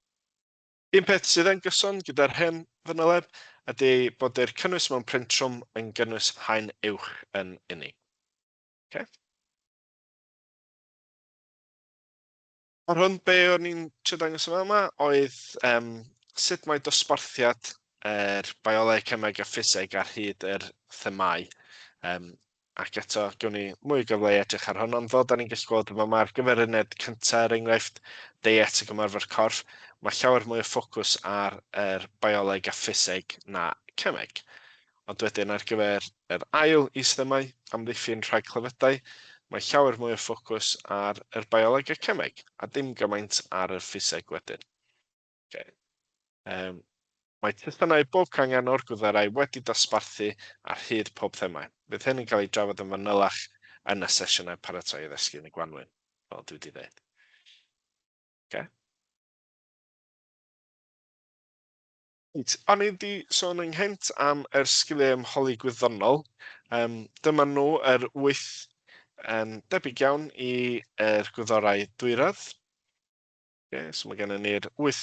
Un peth sydd yn gyson gyda'r hen fanyleb ydy bod yr cynnwys mewn print trwm yn gynnwys haen uwch yn unig. Okay. Ar hwn, be o'n i'n trio dangos yma oedd sut mae dosbarthiad yr bioleg, cemeg a ffiseg ar hyd yr themâu. Ac eto, gawn ni mwy o gyfle i edrych ar hwn, ond fel da ni'n gallu gweld yma, ar gyfer uned cyntaf, er enghraifft, deiet ac ymarfer corff, mae llawer mwy o ffocws ar yr bioleg a ffiseg na cemeg. Ond wedyn ar gyfer yr ail is-themâu, amddiffyn rhag clefydau, Mae llawer mwy o ffocws ar yr bioleg a cemeg, a dim gymaint ar y ffiseg wedyn. Okay. Mae testunau bob cangen o'r gwyddorau wedi dosbarthu ar hyd pob thema. Bydd hyn yn cael ei drafod yn fanylach yn y sesiynau paratoi i ddysgu yn y gwanwyn, fel dwi wedi dweud. Okay. Reit, o'n i wedi sôn ynghynt am yr sgiliau ymholi gwyddonol. Dyma nhw, yr 8 debyg iawn i'r gwyddorau dwyradd. Okay, so mae gennym ni'r 8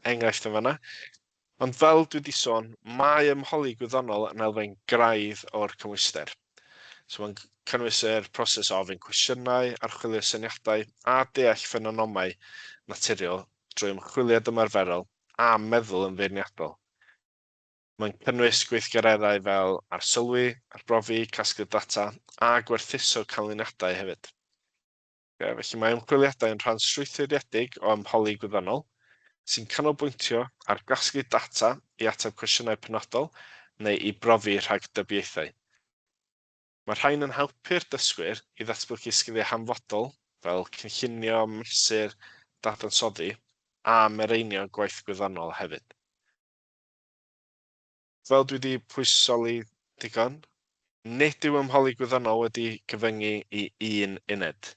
enghraifft yn fanna. Ond fel dwi wedi sôn, mae ymholi gwyddonol yn elfen graidd o'r cymhwyster. So mae'n cynnwys yr proses o ofyn cwestiynau, archwilio syniadau a deall ffenonomau naturiol drwy ymchwiliad ymarferol a meddwl yn feirniadol. Mae'n cynnwys gweithgareddau fel arsylwi, arbrofi, casglu data a gwerthuso canlyniadau hefyd. Okay, felly mae ymchwiliadau yn rhan strwythuredig o ymholi gwyddonol sy'n canolbwyntio ar gasglu data i ateb cwestiynau penodol neu i brofi rhagdybiaethau. Mae rhain yn helpu'r dysgwyr i ddatblygu sgiliau hanfodol fel cynllunio, mesur, dadansoddi a mireinio gwaith gwyddonol hefyd. Fel dwi wedi pwysoli digon, nid yw ymholi gwyddonol wedi cyfyngu i un uned.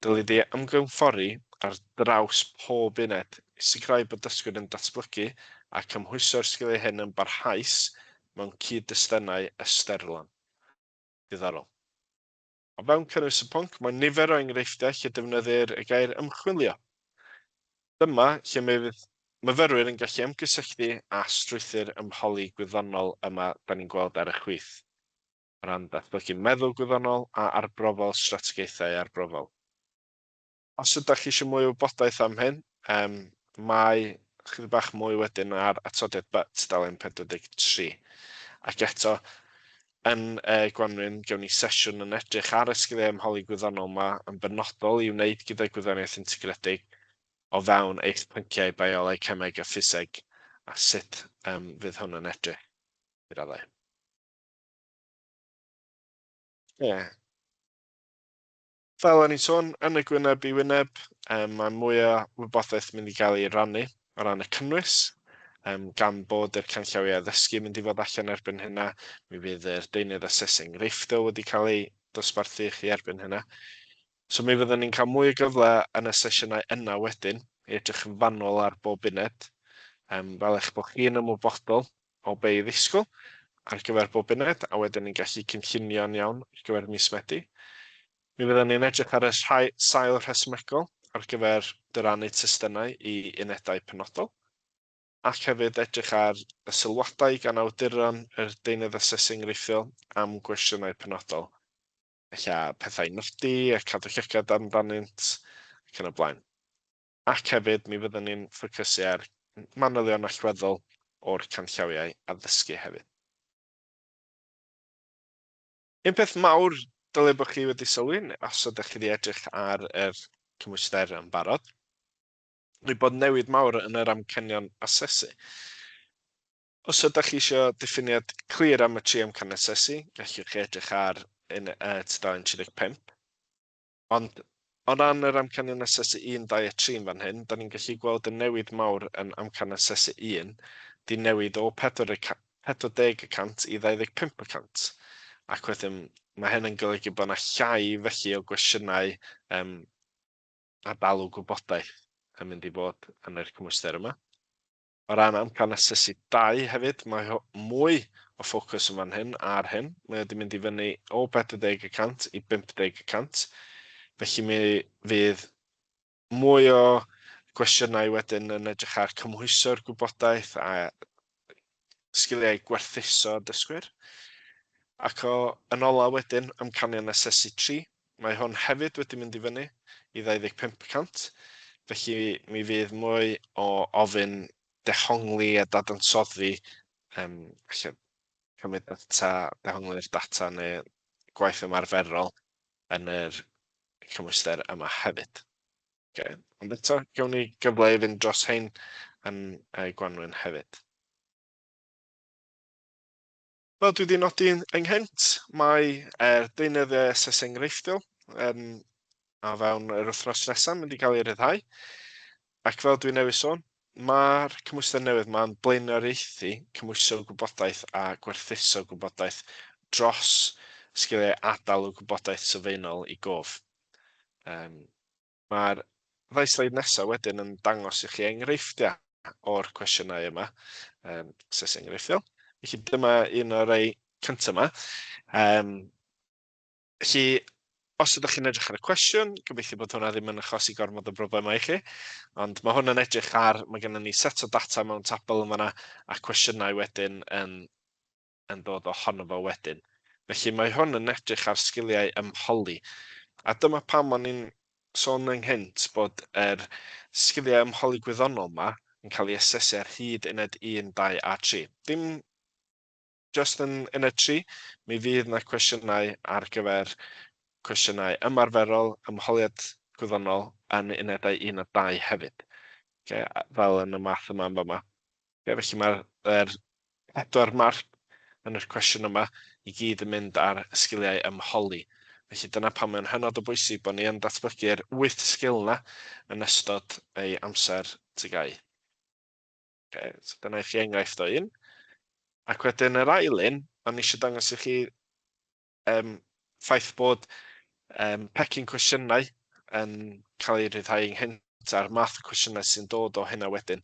Dylid ei ymgynghori ar draws pob uned i sicrhau bod dysgwyr yn datblygu a cymhwyso'r sgiliau hyn yn barhaus mewn cyd-destunau ystyrlon. Diddorol. O fewn cynnwys y pwnc, mae nifer o enghreifftiau lle defnyddir y gair ymchwilio. Dyma lle mae fydd myfyrwyr yn gallu ymgysylltu â strwythur ymholi gwyddonol yma da ni'n gweld ar y chwith, o ran datblygu meddwl gwyddonol a arbrofol strategaethau arbrofol. Os ydych chi eisiau mwy o wybodaeth am hyn, mae chydig bach mwy wedyn ar atodiad B, tudalen 43. Ac eto, yn y Gwanwyn, gewn ni sesiwn yn edrych ar y sgiliau ymholi gwyddonol yma yn benodol i wneud gyda gwyddoniaeth integredig o fewn eich pynciau bioleg, cemeg a ffiseg, a sut fydd hwn yn edrych i raddau. Ie. Yeah. Fel o'n i'n sôn, yn y gwyneb i wyneb, mae mwy o wybodaeth mynd i gael ei rannu o ran y cynnwys, gan bod yr canllawiau addysgu mynd i fod allan erbyn hynna, mi fydd yr deunydd asesu enghreifftiol wedi cael ei dosbarthu i chi erbyn hynna. So mi fyddwn ni'n cael mwy o gyfle yn y sesiynau yna wedyn i edrych yn fanwl ar bob uned, fel eich bod chi'n ymwybodol o be i ddisgwyl ar gyfer bob uned, a wedyn ni'n gallu cynllunio'n iawn ar gyfer mis Medi. Mi fyddwn ni'n edrych ar y rhai sail rhesymegol ar gyfer dyrannu testunau i unedau penodol, ac hefyd edrych ar y sylwadau gan awduron yr deunydd asesu enghreifftiol am gwestiynau penodol, ella pethau nodi a cadw llygad amdanynt ac yn y blaen. Ac hefyd mi fyddwn ni'n ffocysu ar manylion allweddol o'r canllawiau addysgu hefyd. Un peth mawr dylai bod chi wedi sylwi, os ydych chi wedi edrych ar yr cymhwyster yn barod, yw bod newid mawr yn yr amcanion asesu. Os ydych chi eisiau diffiniad clir am y tri amcan asesu, gallwch chi edrych ar tudalen 35. Ond o ran yr amcanion asesu 1, 2 a 3 yn fan hyn, da ni'n gallu gweld y newid mawr yn amcan asesu 1, di newid o 40% i 25%. Ac wedyn mae hyn yn golygu bod yna llai felly o gwestiynau adalw gwybodaeth yn mynd i fod yn yr cymhwyster yma. O ran amcan asesu 2 hefyd, mae mwy o ffocws yn fan hyn ar hyn. Mae wedi mynd i fyny o 40% i 50%. Felly mi fydd mwy o gwestiynau wedyn yn edrych ar cymhwyso'r gwybodaeth a sgiliau gwerthuso dysgwyr. Ac o yn ola wedyn, amcanion asesu 3, mae hwn hefyd wedi mynd i fyny i 25%. Felly mi fydd mwy o ofyn dehongli a dadansoddi, ella cymryd data, dehongli'r data neu gwaith ymarferol yn yr cymhwyster yma hefyd. Okay. Ond eto, gawn ni gyfle i fynd dros hein yn Gwanwyn hefyd. Fel dwi wedi nodi ynghynt, mae deunyddiau asesu enghreifftiol a fewn yr wythnos nesaf mynd i gael ei ryddhau. Ac fel dwi'n newydd sôn, mae'r cymhwyster newydd ma'n blaenoriaethu cymhwyso gwybodaeth a gwerthuso gwybodaeth dros sgiliau adael y gwybodaeth sylfaenol i gof. Mae'r ddau sleid nesaf wedyn yn dangos i chi enghreifftiau o'r cwestiynau yma, sesiwn enghreifftiol. Felly dyma un o'r rei cyntaf yma. Felly, os ydych chi'n edrych ar y cwestiwn, gobeithio bod hwnna ddim yn achosi gormod o broblemau i chi, ond mae hwn yn edrych ar, mae gennym ni set o data mewn tabl yn fanna, a cwestiynau wedyn yn dod ohono fo wedyn. Felly mae hwn yn edrych ar sgiliau ymholi. A dyma pam o'n i'n sôn ynghynt bod yr sgiliau ymholi gwyddonol yma yn cael ei asesu ar hyd uned 1, 2 a 3. Dim just yn uned 3, mi fydd yna cwestiynau ar gyfer cwestiynau ymarferol, ymholiad gwyddonol yn unedau 1 a 2 hefyd. Okay, fel yn y math yma yn fama. Okay, felly mae'r 4 marc yn yr cwestiwn yma i gyd yn mynd ar sgiliau ymholi. Felly dyna pam mae'n hynod o bwysig bod ni yn datblygu'r 8 sgil yna yn ystod ei amser TGAU. Okay, so dyna i chi enghraifft o un. Ac wedyn yr ail un, o'n i eisiau dangos i chi ffaith bod pecyn cwestiynau yn cael ei rhyddhau ynghynt a'r math o cwestiynau sy'n dod o hynna wedyn.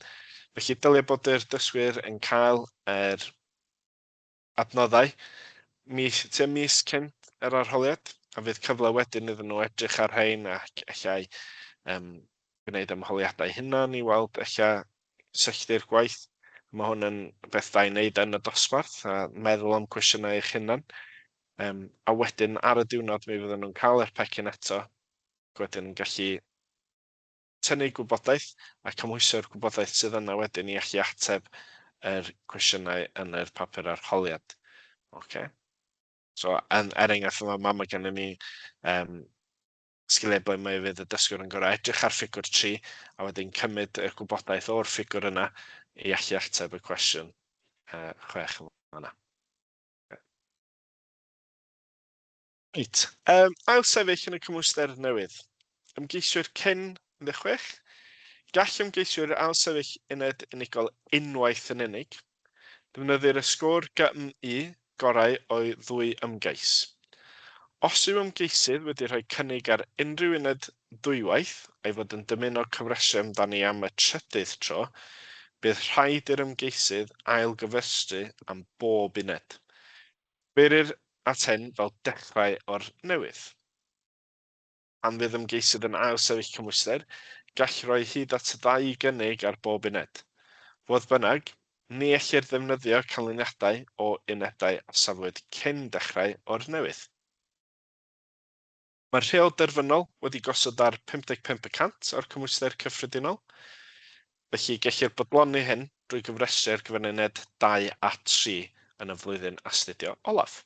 Felly dylia bod yr dysgwyr yn cael yr adnoddau tua mis cynt yr arholiad, a fydd cyfle wedyn iddyn nhw edrych ar rhain ac ella gwneud ymholiadau hunan i weld ella cysylltu'r gwaith. Mae hwn yn beth da i wneud yn y dosbarth a meddwl am cwestiynau eich hunan. A wedyn ar y diwrnod mi fydden nhw'n cael yr pecyn eto, ac wedyn yn gallu tynnu gwybodaeth a cymhwyso'r gwybodaeth sydd yna wedyn i allu ateb yr cwestiynau yn yr papur arholiad. Okay. So, er enghraifft yma, mae gennym ni sgiliau ble mae fydd y dysgwr yn gorfod edrych ar ffigwr 3 a wedyn cymryd y gwybodaeth o'r ffigwr yna i allu ateb y cwestiwn 6 yma. Reit, ail sefyll yn y cymhwyster newydd. Ymgeiswyr cyn 16. Gall ymgeiswyr ail sefyll uned unigol unwaith yn unig. Defnyddir y sgôr GMU gorau o'i ddwy ymgais. Os yw ymgeisydd wedi rhoi cynnig ar unrhyw uned ddwywaith a'i fod yn dymuno cyfrestru amdani am y trydydd tro, bydd rhaid i'r ymgeisydd ail gyfrestru am bob uned. Cyfeirir at hyn fel dechrau o'r newydd. Pan fydd ymgeisydd yn ail sefyll cymhwyster, gall roi hyd at 2 gynnig ar bob uned. Fodd bynnag, ni ellir ddefnyddio canlyniadau o unedau a safwyd cyn dechrau o'r newydd. Mae'r rheol derfynol wedi gosod ar 55% o'r cymhwyster cyffredinol, felly gellir bodloni hyn drwy gyfrestru ar gyfer uned 2 a 3 yn y flwyddyn astudio olaf.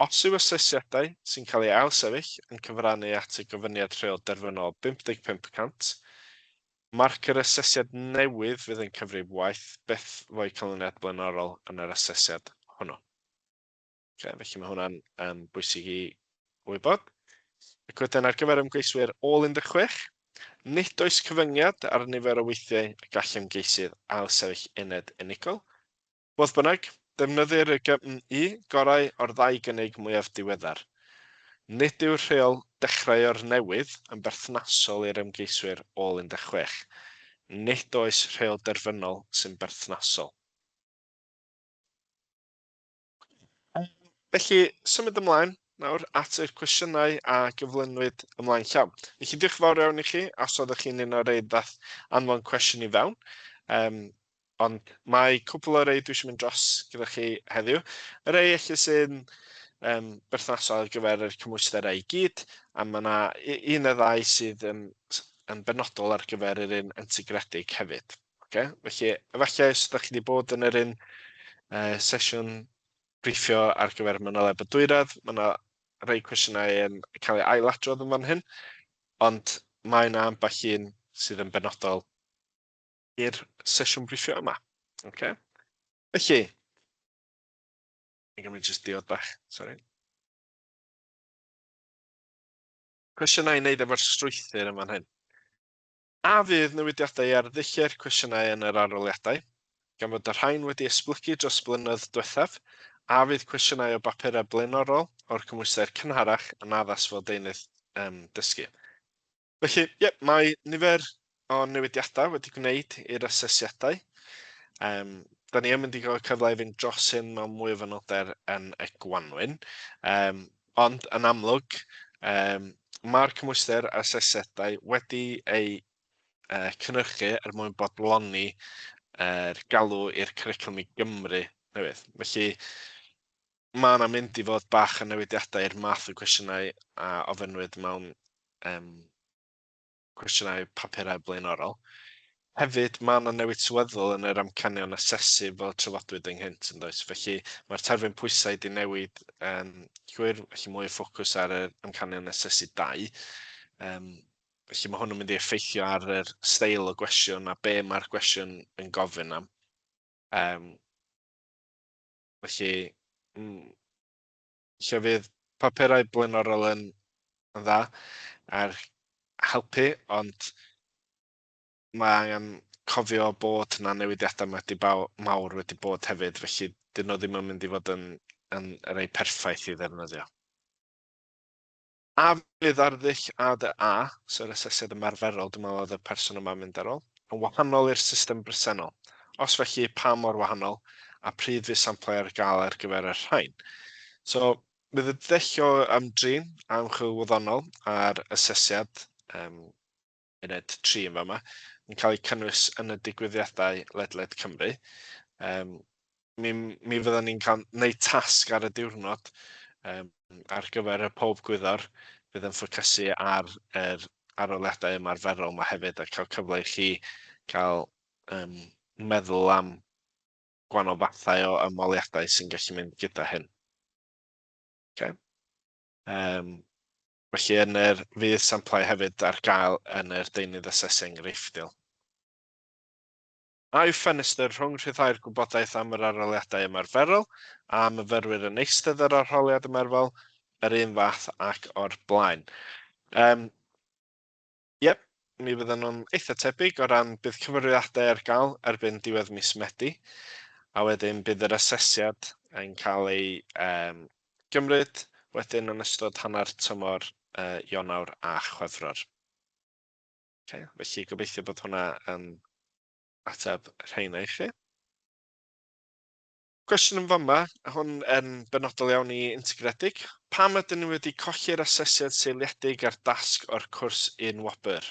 Os yw asesiadau sy'n cael ei ailsefyll yn cyfrannu at y gofyniad rheol derfynol 55%, marc yr asesiad newydd fydd yn cyfrif waith beth fo'i canlyniad blaenorol yn yr asesiad hwnnw. Okay, felly mae hwnna'n bwysig i wybod. Ac wedyn ar gyfer ymgeiswyr ôl 16, nid oes cyfyngiad ar nifer o weithiau y gall ymgeisydd ailsefyll uned unigol. Fodd bynnag, defnyddir y GMU gorau o'r ddau gynnig mwyaf diweddar. Nid yw'r rheol dechrau o'r newydd yn berthnasol i'r ymgeiswyr ôl 16. Nid oes rheol derfynol sy'n berthnasol. Felly, symud ymlaen nawr at y cwestiynau a gyflwynwyd ymlaen llaw. Felly, diolch yn fawr iawn i chi, os oeddech chi'n un o'r rei ddath anfon cwestiwn i fewn. Ond mae cwpl o rei dwi eisiau mynd dros gyda chi heddiw. Y rei ella sy'n berthnasol ar gyfer yr cymwysterau i gyd, a mae yna un neu ddau sydd yn benodol ar gyfer yr un integredig hefyd. Okay? Felly, efallai os ydych chi wedi bod yn yr un sesiwn briffio ar gyfer manyleb y dwyradd, mae yna rei cwestiynau yn cael ei ailadrodd yn fan hyn, ond mae yna ambell un sydd yn benodol i'r sesiwn briffio yma. Okay? Felly, fi'n gymryd jyst diod bach, sori. Cwestiynau i wneud efo'r strwythur yn fan hyn. A fydd newidiadau i arddulliau'r cwestiynau yn yr arholiadau, gan fod y rhain wedi esblygu dros blynyddoedd diwethaf, a fydd cwestiynau o bapurau blaenorol o'r cymhwyster cynharach yn addas fel deunydd dysgu? Felly, ie, mae nifer o newidiadau wedi gwneud i'r asesiadau. Da ni yn mynd i gael cyfle i fynd dros hyn mewn mwy o fanylder yn y gwanwyn. Ond yn amlwg, mae'r cymhwyster asesiadau wedi ei cynhyrchu er mwyn bodloni yr galw i'r Cwricwlwm i Gymru newydd. Felly, mae yna mynd i fod bach o newidiadau i'r math o gwestiynau a ofynnwyd mewn cwestiynau papurau blaenorol. Hefyd, mae yna newid sylweddol yn yr amcanion asesu fel trafodwyd ynghynt, yn does? Felly, mae'r terfyn pwysau wedi newid yn llwyr, felly mwy o ffocws ar yr amcanion asesu 2. Felly mae hwn yn mynd i effeithio ar yr steil o gwestiwn a be mae'r gwestiwn yn gofyn am. Felly, lle fydd papurau blaenorol yn dda ar helpu, ond mae angen cofio bod yna newidiadau wedi mawr wedi bod hefyd, felly dyn nhw ddim yn mynd i fod yn rhai perffaith i ddefnyddio. A fydd arddull ADA, so'r asesiad ymarferol, dwi'n meddwl oedd y person yma'n mynd ar ôl, yn wahanol i'r system bresennol? Os felly, pa mor wahanol, a pryd fydd samplau ar gael ar gyfer y rhain? So, bydd y dull o ymdrin a ymchwil wyddonol a'r asesiad uned 3 yn fama yn cael eu cynnwys yn y digwyddiadau ledled Cymru. Mi fyddwn ni'n cael gwneud tasg ar y diwrnod ar gyfer y pob gwyddor fydd yn ffocysu ar yr arholiadau ymarferol yma hefyd a cael cyfle i chi cael meddwl am gwahanol fathau o ymholiadau sy'n gallu mynd gyda hyn. Okay. Felly yn yr fydd samplau hefyd ar gael yn yr deunydd asesu enghreifftiol. A yw ffenestr rhwng rhyddhau'r gwybodaeth am yr arholiadau ymarferol a myfyrwyr yn eistedd yr arholiad ymarferol yr un fath ac o'r blaen? Iep, mi fydden nhw'n eitha tebyg o ran bydd cyfarwyddiadau ar gael erbyn diwedd mis Medi, a wedyn bydd yr asesiad yn cael ei gymryd wedyn yn ystod hanner tymor Ionawr a Chwefror. Okay, felly gobeithio bod hwnna yn ateb rheina i chi. Cwestiwn yn fama, hwn yn benodol iawn i integredig. Pam ydyn ni wedi colli'r asesiad seiliedig ar dasg o'r cwrs un wobr?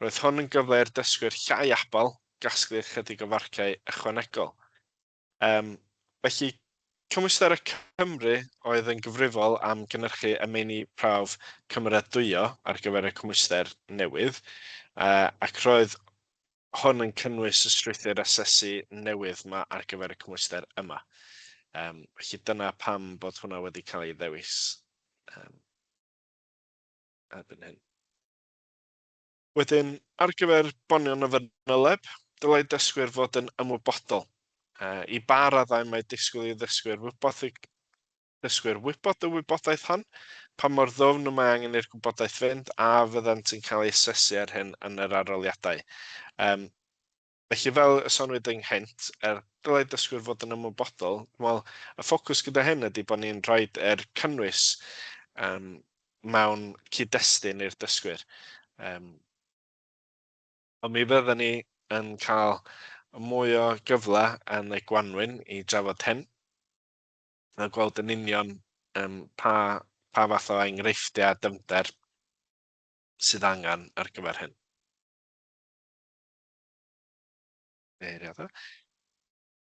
Roedd hwn yn gyfle i'r dysgwyr llai abal gasglu ychydig o farciau ychwanegol. Felly, Cymwysterau Cymru oedd yn gyfrifol am gynhyrchu y meini prawf cymeradwyo ar gyfer y cymhwyster newydd, ac roedd hwn yn cynnwys y strwythur asesu newydd yma ar gyfer y cymhwyster yma. Felly dyna pam bod hwnna wedi cael ei ddewis erbyn hyn. Wedyn, ar gyfer bonion y fanyleb, dylai dysgwyr fod yn ymwybodol. I ba raddau mae disgwyl i ddysgwyr wybod y wybodaeth hon, pa mor ddwfn y mae angen i'r gwybodaeth fynd, a fyddant yn cael eu asesu ar hyn yn yr arholiadau. Felly, fel y soniwyd ynghynt, er dylai dysgwyr fod yn ymwybodol, wel, y ffocws gyda hyn ydy bod ni'n rhoi yr cynnwys mewn cyd-destun i'r dysgwyr. Ond mi fyddwn ni yn cael mwy o gyfle yn y gwanwyn i drafod hyn a gweld yn union pa fath o enghreifftiau a dyfnder sydd angen ar gyfer hyn. Eiriad.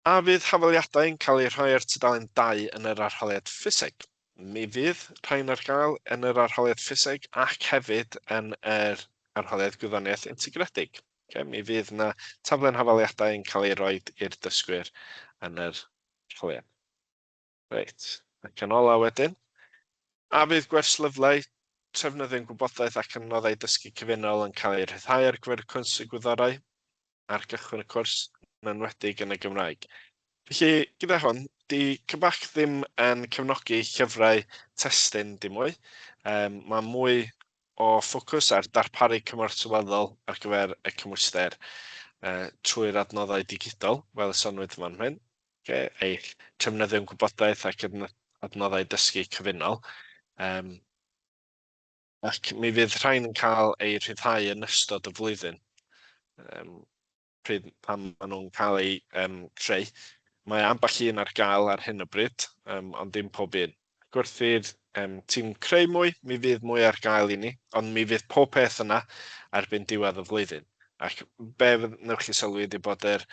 A fydd hafaliadau yn cael eu rhoi ar tudalen 2 yn yr arholiad ffiseg? Mi fydd rhain ar gael yn yr arholiad ffiseg ac hefyd yn yr arholiad gwyddoniaeth integredig. Okay, mi fydd yna taflen hafaliadau yn cael ei roi i'r dysgwyr yn yr arholiad. Reit, ac yn ola wedyn, a fydd gwerslyfrau, trefnyddion gwybodaeth ac adnoddau dysgu cyfunol yn cael eu rhyddhau ar gyfer y cwrs egwyddorau ar gychwyn y cwrs, yn enwedig yn y Gymraeg? Felly, gyda hwn, di CBAC ddim yn cefnogi llyfrau testun dim mwy. Mae mwy o ffocws ar darparu cymorth sylweddol ar gyfer y cymhwyster trwy'r adnoddau digidol, fel y soniwyd fan hyn. Okay, eich trefnyddion gwybodaeth ac adnoddau dysgu cyfunol. Ac mi fydd rhain yn cael eu rhyddhau yn ystod y flwyddyn. Pryd pan maen nhw'n cael eu creu. Mae ambell un ar gael ar hyn o bryd, ond dim pob un. Ac wrth i'r tîm creu mwy, mi fydd mwy ar gael i ni, ond mi fydd pob peth yna erbyn diwedd y flwyddyn. Ac be wnewch chi sylwi ydy bod yr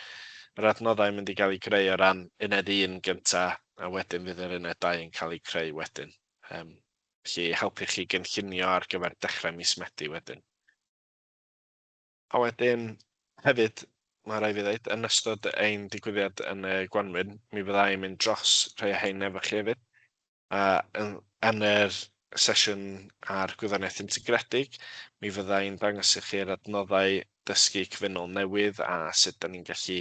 adnoddau yn mynd i gael eu creu o ran uned 1 gynta, a wedyn fydd yr uned 2 yn cael eu creu wedyn. Felly helpu chi gynllunio ar gyfer dechrau mis Medi wedyn. A wedyn hefyd, mae rhaid fi ddweud, yn ystod ein digwyddiad yn y Gwanwyn, mi fydda i'n mynd dros rhai o hein efo chi hefyd. A yn yr sesiwn ar gwyddoniaeth integredig, mi fydda i'n dangos i chi'r adnoddau dysgu cyfunol newydd a sut da ni'n gallu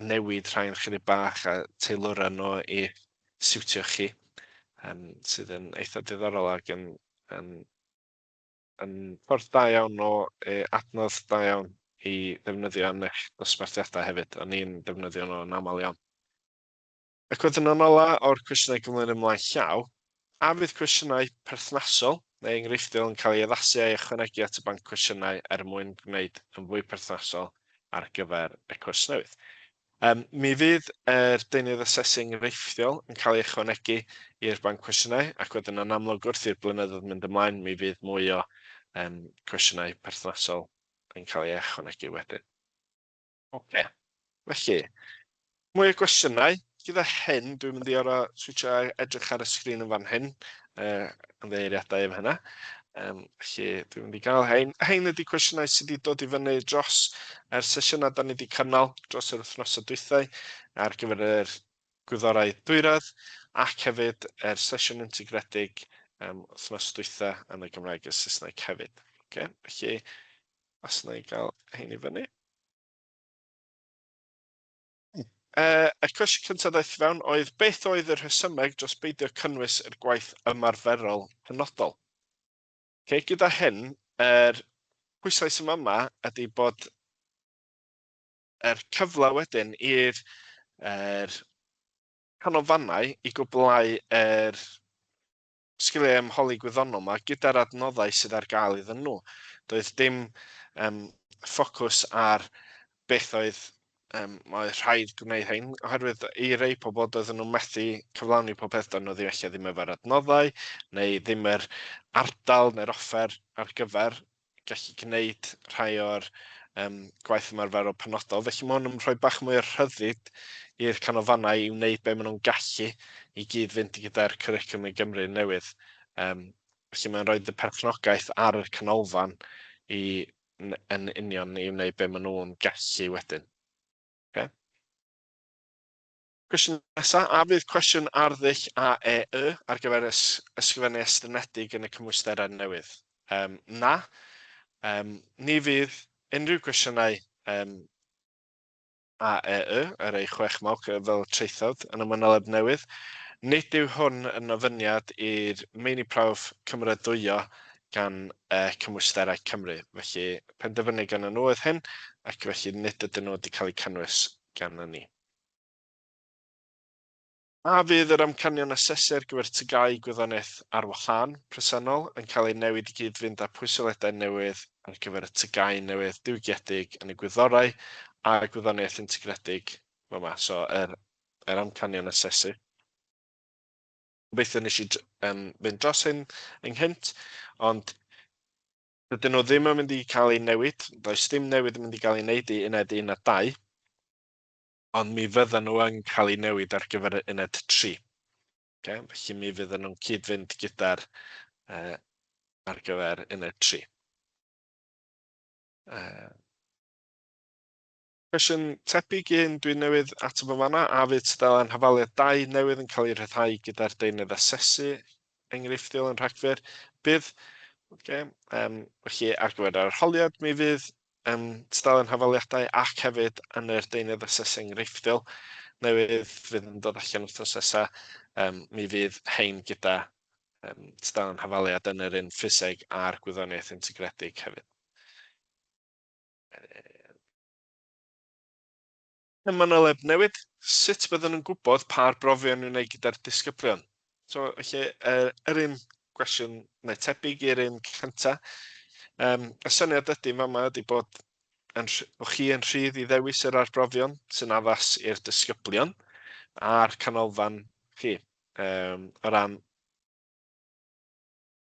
newid rhai'n chydig bach a teilwra nhw i siwtio chi, sydd yn eitha diddorol ac yn ffordd da iawn o adnodd da iawn i ddefnyddio yn eich dosbarthiadau hefyd. O'n i'n defnyddio nhw yn aml iawn. Ac wedyn yn ola o'r cwestiynau gyflwyno ymlaen llaw, a fydd cwestiynau perthnasol neu enghreifftiol yn cael ei addasu a'i ychwanegu at y banc cwestiynau er mwyn gwneud yn fwy perthnasol ar gyfer y cwrs newydd? Mi fydd yr deunydd asesu enghreifftiol yn cael ei ychwanegu i'r banc cwestiynau, ac wedyn yn amlwg wrth i'r blynyddoedd mynd ymlaen, mi fydd mwy o cwestiynau perthnasol yn cael ei ychwanegu wedyn. Oce, felly, mwy o gwestiynau. Gyda hyn, dwi'n mynd i orfod switsio a edrych ar y sgrin yn fan hyn, ymddiheuriadau am hynna. Felly, dwi'n mynd i gael hein. Hein ydy cwestiynau sydd wedi dod i fyny dros yr sesiynau da ni wedi cynnal dros yr wythnosau dwythau ar gyfer yr gwyddorau dwyradd ac hefyd yr sesiwn integredig wythnos dwytha yn y Gymraeg a Saesneg hefyd. Okay, felly, os na i gael hein i fyny. Y cwestiwn cyntaf ddaeth i fewn oedd beth oedd y rhesymeg dros beidio cynnwys yr gwaith ymarferol penodol? Okay, gyda hyn, yr pwyslais yma yma ydy bod yr cyfle wedyn i'r canolfannau i gwblhau yr sgiliau ymholi gwyddonol yma gyda'r adnoddau sydd ar gael iddyn nhw. Doedd dim ffocws ar beth oedd mae rhaid gwneud hyn, oherwydd i rei pobl doedden nhw methu cyflawni pob peth, doedden nhw ddim ella ddim efo'r adnoddau, neu ddim yr ardal neu'r offer ar gyfer gallu gwneud rhai o'r gwaith ymarferol penodol. Felly mae hwn yn rhoi bach mwy o rhyddid i'r canolfannau i wneud be maen nhw'n gallu i gyd fynd gyda'r cwricwlwm i Gymru newydd. Felly mae'n rhoi y perchnogaeth ar y canolfan i yn union i wneud be maen nhw'n gallu wedyn. Okay. Cwestiwn nesaf, a fydd cwestiwn arddull A, E, Y ar gyfer ysgrifennu estynedig yn y cymwysterau newydd? Na, ni fydd unrhyw cwestiynau A, E, Y ar ei 6 marc fel traethawd yn y manyleb newydd. Nid yw hwn yn ofyniad i'r meini prawf cymeradwyo gan Cymwysterau Cymru. Felly penderfynu gan nhw oedd hyn, ac felly nid ydyn nhw wedi cael eu cynnwys gan ni. A fydd yr amcanion asesu ar gyfer TGAU gwyddoniaeth ar wahân presennol yn cael ei newid i gyd-fynd â pwysoledau newydd ar gyfer y TGAU newydd diwygiedig yn y gwyddorau a gwyddoniaeth integredig yma, so yr amcanion asesu. Gobeithio nes i fynd dros hyn ynghynt, ond dydyn nhw ddim yn mynd i cael eu newid, does dim newid yn mynd i gael ei wneud i uned 1 a 2, ond mi fyddan nhw yn cael eu newid ar gyfer y uned 3. Okay? Felly mi fyddan nhw'n cyd-fynd gyda'r ar gyfer uned 3. Cwestiwn tebyg i un dwi'n newydd ateb yn fanna, a fydd tudalen hafaliad 2 newydd yn cael ei rhyddhau gyda'r deunydd asesu enghreifftiol yn Rhagfyr? Bydd. Okay. Felly ar gyfer yr arholiad mi fydd tudalen hafaliadau ac hefyd yn yr deunydd asesu enghreifftiol newydd fydd yn dod allan wythnos nesaf, mi fydd hein gyda Tudalen hafaliad yn yr un ffiseg a'r gwyddoniaeth integredig hefyd. Y manyleb newid, sut byddwn yn gwybod pa arbrofion i'w wneud gyda'r disgyblion? So, felly, yr un gwestiwn neu tebyg i'r un cynta. Y syniad ydy fama ydy bod yn, bod chi yn rhydd i ddewis yr arbrofion sy'n addas i'r disgyblion a'r canolfan chi o ran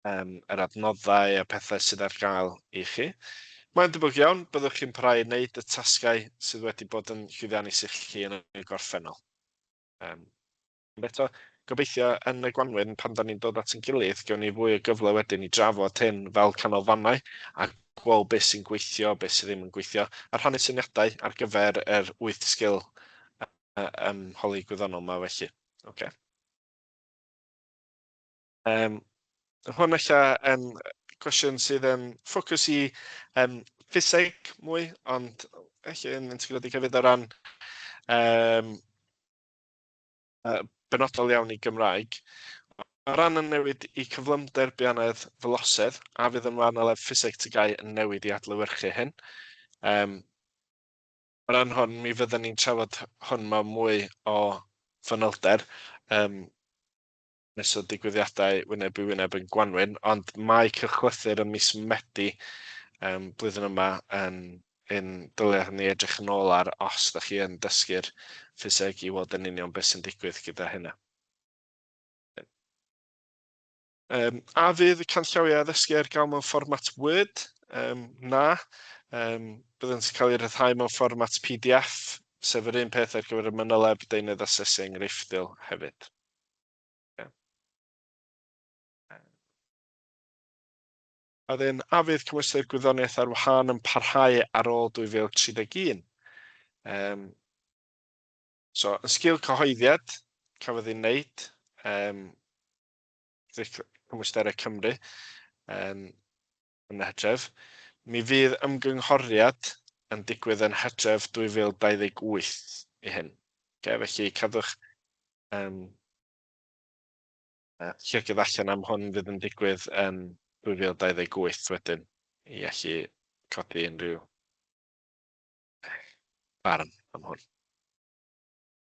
yr adnoddau a pethau sydd ar gael i chi. Mae'n debyg iawn, byddwch chi'n parhau i wneud y tasgau sydd wedi bod yn llwyddiannus i chi yn y gorffennol. Ond eto, gobeithio yn y gwanwyn pan da ni'n dod at ein gilydd, gewn ni fwy o gyfle wedyn i drafod hyn fel canolfannau a gweld beth sy'n gweithio, beth sydd ddim yn gweithio, a rhannu syniadau ar gyfer yr 8 sgil ymholi gwyddonol yma felly. Okay. Hwn ella yn cwestiwn sydd yn ffocws i ffiseg mwy, ond ella yn integredig hefyd o ran benodol iawn i Gymraeg. O ran y newid i cyflymder buanedd felosedd, a fydd yn manyleb ffiseg TGAU yn newid i adlewyrchu hyn. O ran hwn, mi fyddwn ni'n trafod hwn mewn mwy o fanylder nes o digwyddiadau wyneb i wyneb yn gwanwyn, ond mae cylchlythyr ym mis Medi blwyddyn yma yn un dylia ni edrych yn ôl ar os ydych chi yn dysgu'r ffiseg i weld yn union beth sy'n digwydd gyda hynna. A fydd y canllawiau addysgu ar gael mewn fformat Word? Na. Byddant yn cael eu rhyddhau mewn fformat PDF, sef yr un peth ar gyfer y manyleb deunydd asesu enghreifftiol hefyd. Yeah. A wedyn, a fydd cymhwyster gwyddoniaeth ar wahân yn parhau ar ôl 2031? So, yn sgil cyhoeddiad cafodd ei wneud, Cymwysterau Cymru yn y hydref, mi fydd ymgynghoriad yn digwydd yn hydref 2028 i hyn. Okay, felly cadwch llygad allan am hwn fydd yn digwydd yn 2028 wedyn i allu codi unrhyw barn am hwn.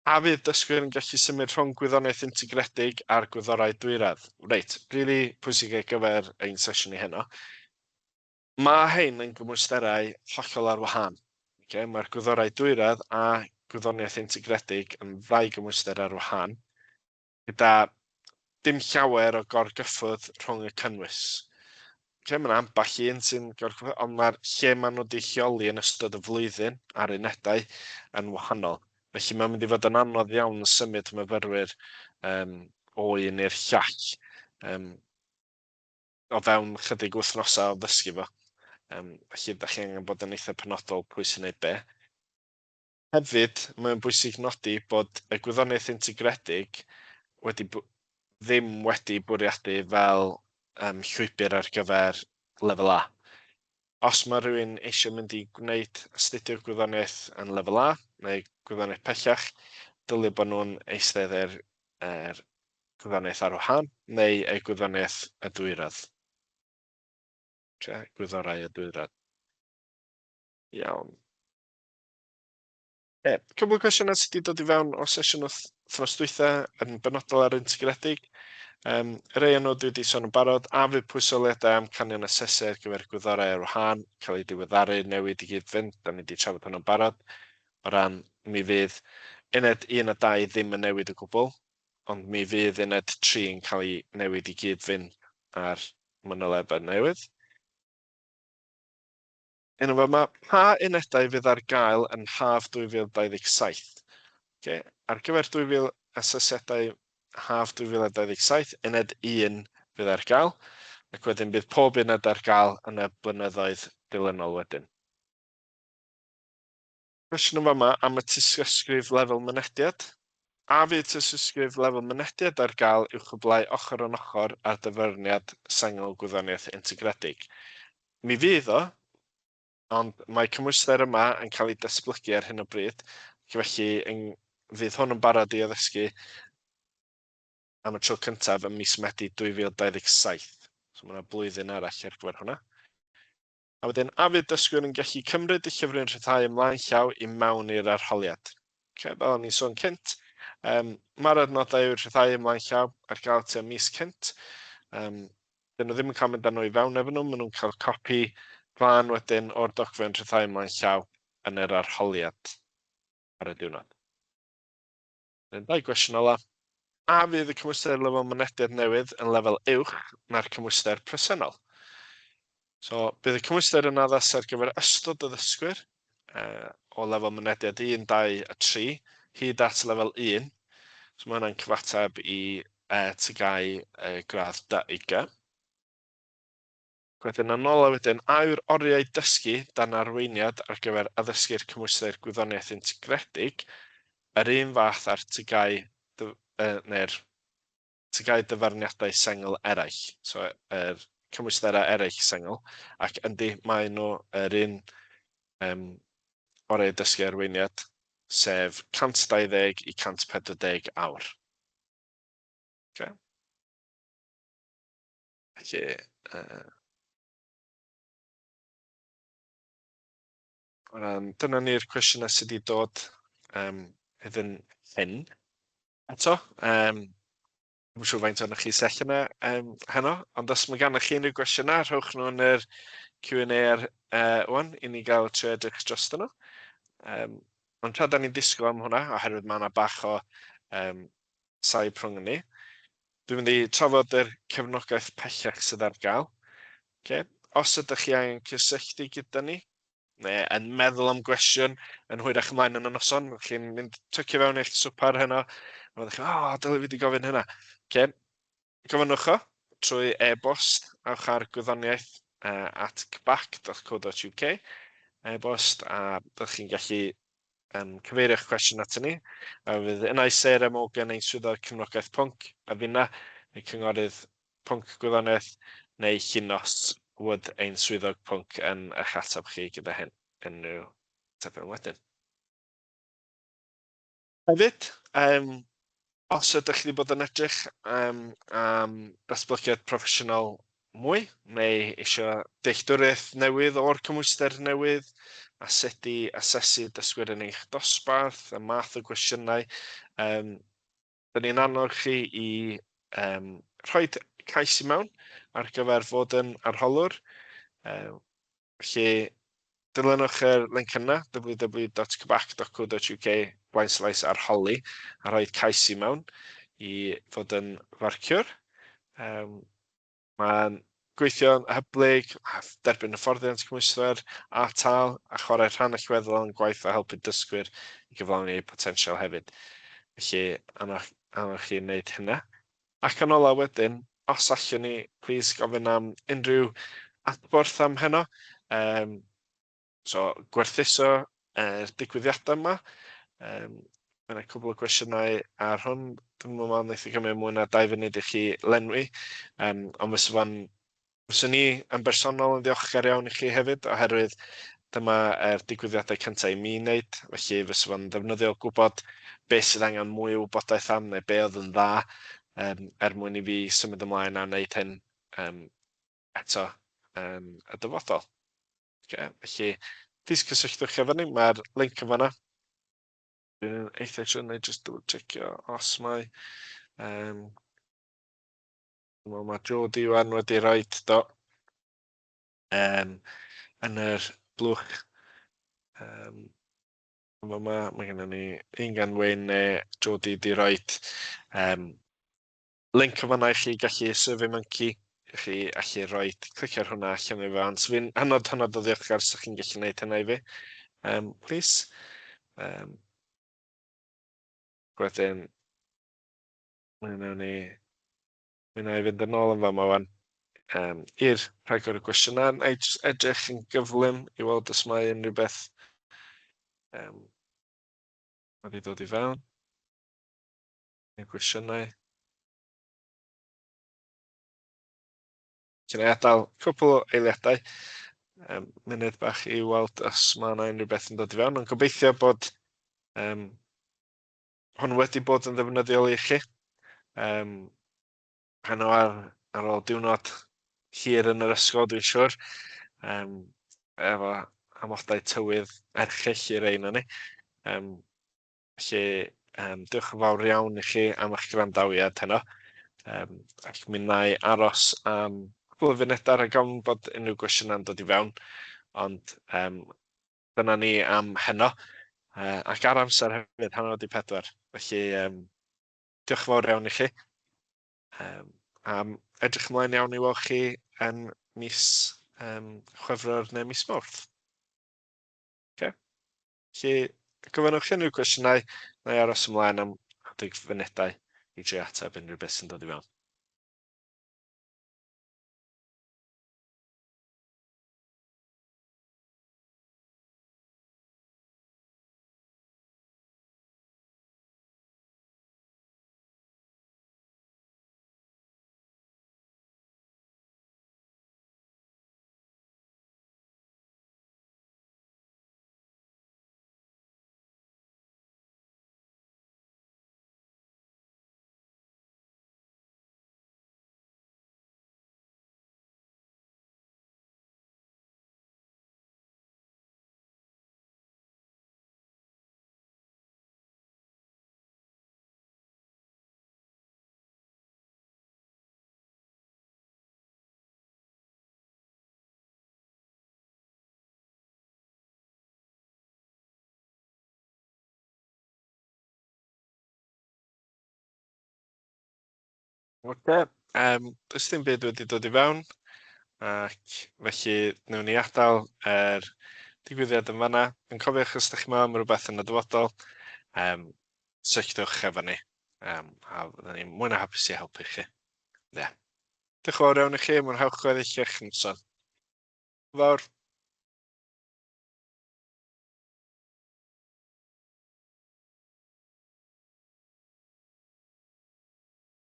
A fydd dysgwyr yn gallu symud rhwng gwyddoniaeth integredig a'r gwyddorau dwyradd? Reit, rili pwysig ar gyfer ein sesiwn ni heno. Mae hein yn gymwysterau hollol ar wahân. Okay? Mae'r gwyddorau dwyradd a gwyddoniaeth integredig yn ddau gymwyster ar wahân, gyda dim llawer o gorgyffwrdd rhwng y cynnwys. Okay, mae yna ambell un sy'n gorgyffwrdd, ond mae'r lle maen nhw wedi lleoli yn ystod y flwyddyn a'r unedau yn wahanol. Felly mae'n mynd i fod yn anodd iawn symud myfyrwyr o un i'r llall o fewn chydig wythnosau o ddysgu fo. Felly, da chi angen bod yn eitha penodol pwy sy'n neud be. Hefyd, mae'n bwysig nodi bod y gwyddoniaeth integredig wedi ddim wedi bwriadu fel llwybr ar gyfer lefel A. Os mae rhywun eisiau mynd i gwneud astudio gwyddoniaeth yn lefel A neu gwyddoniaeth pellach, dylai bod nhw'n eistedd ar gwyddoniaeth ar wahân neu y gwyddoniaeth y dwyradd. Okay, gwyddorau y dwyradd. Iawn. Cwbl o cwestiynau sydd wedi dod i fewn o sesiwn wythnos dwytha yn benodol ar integredig. Rhai o'n nhw dwi wedi sôn yn barod, a fydd pwysoliadau amcanion asesu ar gyfer gwyddorau ar wahân cael eu diweddaru, newid i gyd-fynd, da ni wedi trafod hwnnw'n barod. O ran, mi fydd uned 1 a 2 ddim yn newid o gwbl, ond mi fydd uned 3 yn cael ei newid i gyd-fynd ar manylebau newydd. Un o fama, pa unedau fydd ar gael yn haf 2027? Okay. Ar gyfer 2000 asesiadau haf 2027, uned 1 fydd ar gael, ac wedyn bydd pob uned ar gael yn y blynyddoedd dilynol wedyn. Cwestiwn yn fama am y tystysgrif lefel mynediad. A fydd tystysgrif lefel mynediad ar gael i'w chwblhau ochr yn ochr â'r dyfarniad sengl gwyddoniaeth integredig? Mi fydd o, ond mae cymhwyster yma yn cael ei datblygu ar hyn o bryd, ac felly fydd hwn yn barod i addysgu. am y tro cyntaf ym mis Medi 2027. So mae yna blwyddyn arall ar gyfer hwnna. A wedyn, a fydd dysgwyr yn gallu cymryd y llyfryn rhyddhau ymlaen llaw i mewn i'r arholiad? Okay, fel o'n i'n sôn cynt, mae'r adnodau i'w rhyddhau ymlaen llaw ar gael tua mis cynt. Dyn nhw ddim yn cael mynd â nhw i fewn efo nhw, maen nhw'n cael copi glân wedyn o'r dogfen rhyddhau ymlaen llaw yn yr arholiad ar y diwrnod. Wedyn, dau gwestiwn ola. A fydd y cymhwyster lefel mynediad newydd yn lefel uwch na'r cymhwyster presennol? So, bydd y cymhwyster yn addas ar gyfer ystod o ddysgwyr o lefel mynediad 1, 2 a 3 hyd at lefel 1. So, mae hwnna'n cyfateb i TGAU gradd 2 G. Wedyn yn ola wedyn, a yw'r oriau dysgu dan arweiniad ar gyfer addysgu'r cymhwyster gwyddoniaeth integredig yr un fath â'r TGAU neu'r TGAU dyfarniadau sengl eraill, so yr cymwysterau eraill sengl, ac yndi, maen nhw yr un oriau dysgu arweiniad, sef 120 i 140 awr. Okay. Felly, o ran, dyna ni'r cwestiynau sydd wedi dod hyd yn hyn. Eto, dwi'm yn siŵr faint ohonoch chi sy allan yna heno, ond os mae gennych chi unrhyw gwestiynau, rhowch nhw yn yr Q&A ar wan i ni gael trio edrych drostyn nhw. Ond tra da ni'n disgwyl am hwnna, oherwydd mae yna bach o saib rhwng ni, dwi'n mynd i trafod yr cefnogaeth pellach sydd ar gael. Okay. Os ydych chi angen cysylltu gyda ni, neu yn meddwl am gwestiwn yn hwyrach ymlaen yn y noson, chi'n mynd tycio fewn eich swpar heno, a fyddwch chi'n, "O, dylai fi wedi gofyn hynna." Okay. Gofynnwch o trwy e-bost, awch ar gwyddoniaeth@cbac.co.uk e-bost, a byddwch chi'n gallu cyfeirio'ch cwestiwn ato ni. A fydd unai Sarah Morgan, ein swyddog cefnogaeth pwnc, a finna, y cynghorydd pwnc gwyddoniaeth, neu Llinos Wood, ein swyddog pwnc, yn eich ateb chi gyda hyn unrhyw atebion wedyn. Hefyd, os ydych chi wedi bod yn edrych am datblygiad proffesiynol mwy, neu eisiau dealltwriaeth newydd o'r cymhwyster newydd, a sut i asesu dysgwyr yn eich dosbarth, y math o gwestiynau, dyn ni'n annog chi i rhoi cais i mewn ar gyfer fod yn arholwr. Felly, dilynwch yr link yna, www.cbac.co.uk/arholi, a rhoi cais i mewn i fod yn farciwr. Mae'n gweithio'n hyblyg, a derbyn hyfforddiant cymhwyster a tâl, a chwarae rhan allweddol yn gwaith a helpu dysgwyr i gyflawni eu potensial hefyd. Felly, annog chi wneud hynna. Ac yn ola wedyn, os allwn ni, plis gofyn am unrhyw adborth am heno. So, gwerthuso yr digwyddiadau yma. Mae yna cwbl o gwestiynau ar hwn. Dwi'n meddwl wnaeth i gymryd mwy na 2 funud i chi lenwi. Ond fyswn ni yn bersonol yn ddiolchgar iawn i chi hefyd, oherwydd dyma yr digwyddiadau cyntaf i mi wneud. Felly fysa fo'n ddefnyddiol gwybod beth sydd angen mwy o wybodaeth am neu be oedd yn dda er mwyn i fi symud ymlaen a wneud hyn eto yn y dyfodol. Okay, felly, plis cysylltwch efo ni, mae'r link yn fanna. Dwi'n eitha siŵr, neu just double checkio os mae. Wel, mae Jodie wan wedi rhoi do yn yr blwch. Mae gennym ni un gan Wyn neu Jodie di rhoi link yn fanna i chi gallu Survey Monkey i chi allu rhoi clicio ar hwnna allan i fan. So fi'n hynod, hynod o ddiolchgar os ydych chi'n gallu gwneud hynna i fi. Please. Wedyn, mi wna i fynd yn ôl yn fama wan i'r rhagor o gwestiynau. Na i jyst edrych yn gyflym i weld os mae unrhyw beth wedi dod i fewn. Neu gwestiynau. Felly, na i adael cwpl o eiliadau, munud bach i weld os mae yna unrhyw beth yn dod i fewn, ond gobeithio bod hwn wedi bod yn ddefnyddiol i chi. Um, heno ar ôl diwrnod hir yn yr ysgol, dwi'n siŵr. Efo amodau tywydd erchyll i rei ohonon ni. Felly, diolch yn fawr iawn i chi am eich gwrandawiad heno. Ac mi wna i aros am cwpl o funudau rhag ofn bod unrhyw gwestiynau'n dod i fewn. Ond dyna ni am heno. Ac ar amser hefyd, 3:30. Felly, diolch yn fawr iawn i chi. Am edrych ymlaen iawn i weld chi yn mis Chwefror neu mis Mawrth. Okay. Felly, gofynnwch chi unrhyw gwestiynau, na i aros ymlaen am chydig funudau i drio ateb unrhyw beth sy'n dod i fewn. Oce, does dim byd wedi dod i fewn, ac felly wnawn ni adael yr digwyddiad yn fanna. Yn cofiwch, os ydych chi'n meddwl am rhywbeth yn y dyfodol, cysylltwch efo ni, a fyddwn ni mwy na hapus i helpu chi. Ie. Yeah. Diolch yn fawr iawn i chi, mwynhewch gweddill eich noson. Fawr.